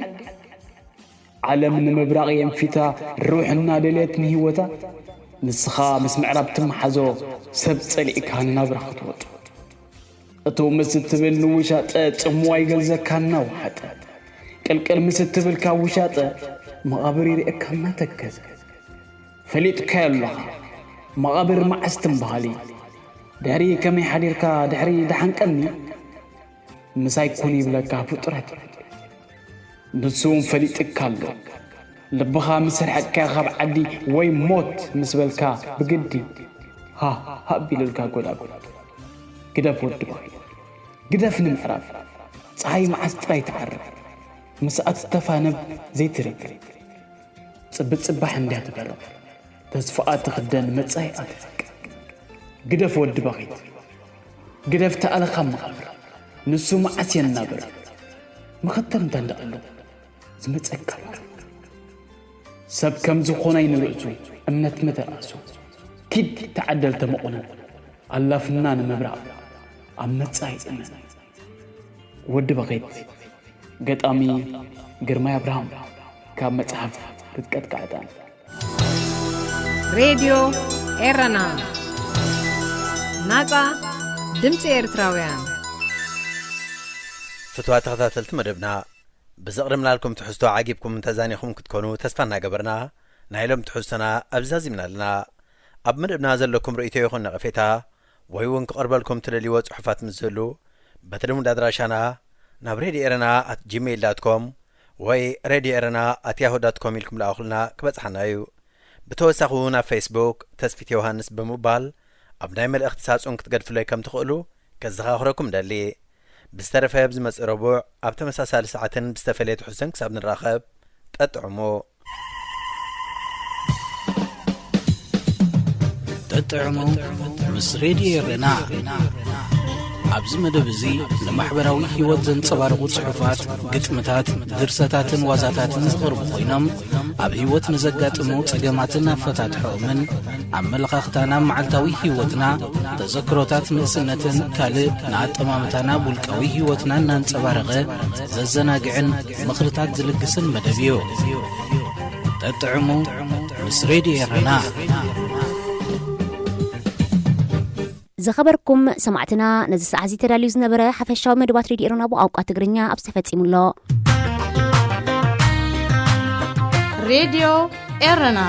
ዓለም ንምብራቕ የንፊታ፣ ርውሕና ደልየት ንህይወታ። ንስኻ ምስ ምዕራብ ትመሓዞ፣ ሰብ ጸሊእካ ንናብራ ክትወጦ። እቱ ምስ እትብል ንውሻጠ ጽምዋ ይገዝዘካ እናወሓጠ፣ ቅልቅል ምስ እትብል ካብ ውሻጠ መቓብር ይርእየካ እናተከዘ። ፈሊጥካዮ ኣለኻ መቓብር መዓስ ትም በሃሊ፣ ድሕሪ ከመይ ሓዲርካ ድሕሪ ደሓን ቀኒ ምሳይ ኩን ይብለካ ፍጡራት። ንሱ እውን ፈሊጥካ ኣሎ። ልብኻ ምስ ኣርሐቅካዮ ካብ ዓዲ ወይ ሞት ምስ በልካ ብግዲ ሃ ሃ ኣቢሉልካ ጎዳጉድ። ግደፍ ወዲ በኺት፣ ግደፍ ንምዕራብ። ጸሓይ መዓስ ጥራይ ትዓርብ፣ ምስኣ ትተፋነብ ዘይትርብ። ጽብጽባሕ እንድያ ትበርቕ፣ ተስፋኣ ትኽደን መጻኢኣ ትፍቅር። ግደፍ ወዲ በኺት፣ ግደፍ ተኣለኻ መቓብር። ንሱ መዓስ የናብር፣ መኸተል እንተ እንዳኣሉ ዝመጸካ ሰብ ከም ዝኾነ ኣይንርእሱ፣ እምነት መተርኣሱ። ኪድ ተዓደል ተመቑነን፣ ኣላፍና ንምብራቕ ኣብ መጻኢ እመን። ወዲ በኺት፣ ገጣሚ ግርማይ ኣብርሃም፣ ካብ መጽሓፍ ክትቀጥቃ ዕጣን። ሬድዮ ኤረና፣ ናጻ ድምጺ ኤርትራውያን። ፍትዋ ተኸታተልቲ መደብና፣ ብዘቕርብናልኩም ትሕዝቶ ዓጊብኩም እንተዛኒኹም ክትኮኑ ተስፋ እናገበርና፣ ናይ ሎም ትሕዝቶና ኣብዚ ዛዚምና ኣለና። ኣብ መደብና ዘለኩም ርእይቶ ይኹን ነቐፌታ፣ ወይ እውን ክቐርበልኩም ትደልይዎ ጽሑፋት ምስ ዝህሉ፣ በቲ ልሙድ ኣድራሻና ናብ ሬድዮ ኤረና ኣት ጂሜይል ዳት ኮም ወይ ሬድዮ ኤረና ኣት ያሁ ዳት ኮም ኢልኩም ለኣኹልና ክበጽሓና እዩ። ብተወሳኺ እውን ኣብ ፌስቡክ ተስፊት ዮሃንስ ብምባል ኣብ ናይ መልእኽቲ ሳጹን ክትገድፍለይ ከም ትኽእሉ ከዘኻኽረኩም ደሊ። ብዝተረፈ ኣብ ዝመጽእ ረቡዕ ኣብ ተመሳሳሊ ሰዓትን ብዝተፈለየ ትሕዝቶን ክሳብ ንራኸብ፣ ጠጥዕሙ። ጠጥዕሙ ምስ ሬድዮ ኤረና። ኣብዚ መደብ እዚ ንማሕበራዊ ህይወት ዘንጸባርቑ ጽሑፋት፣ ግጥምታት፣ ድርሰታትን ዋዛታትን ዝቐርቡ ኮይኖም፣ ኣብ ህይወት ንዘጋጥሙ ጸገማትን ኣፈታትሖኦምን፣ ኣመለኻኽታና ኣብ መዓልታዊ ህይወትና፣ ተዘክሮታት ንእስነትን ካልእ ንኣጠማምታና ኣብ ውልቃዊ ህይወትና እናንጸባረቐ ዘዘናግዕን ምኽርታት ዝልግስን መደብ እዩ። ጠጥዕሙ ምስ ሬድዮ ኤረና። ዝኸበርኩም ሰማዕትና፣ ነዚ ሰዓት እዚ ተዳልዩ ዝነበረ ሓፈሻዊ መደባት ሬድዮ ኤረና ብቋንቋ ትግርኛ ኣብዚ ተፈጺሙ ኣሎ። ሬድዮ ኤረና።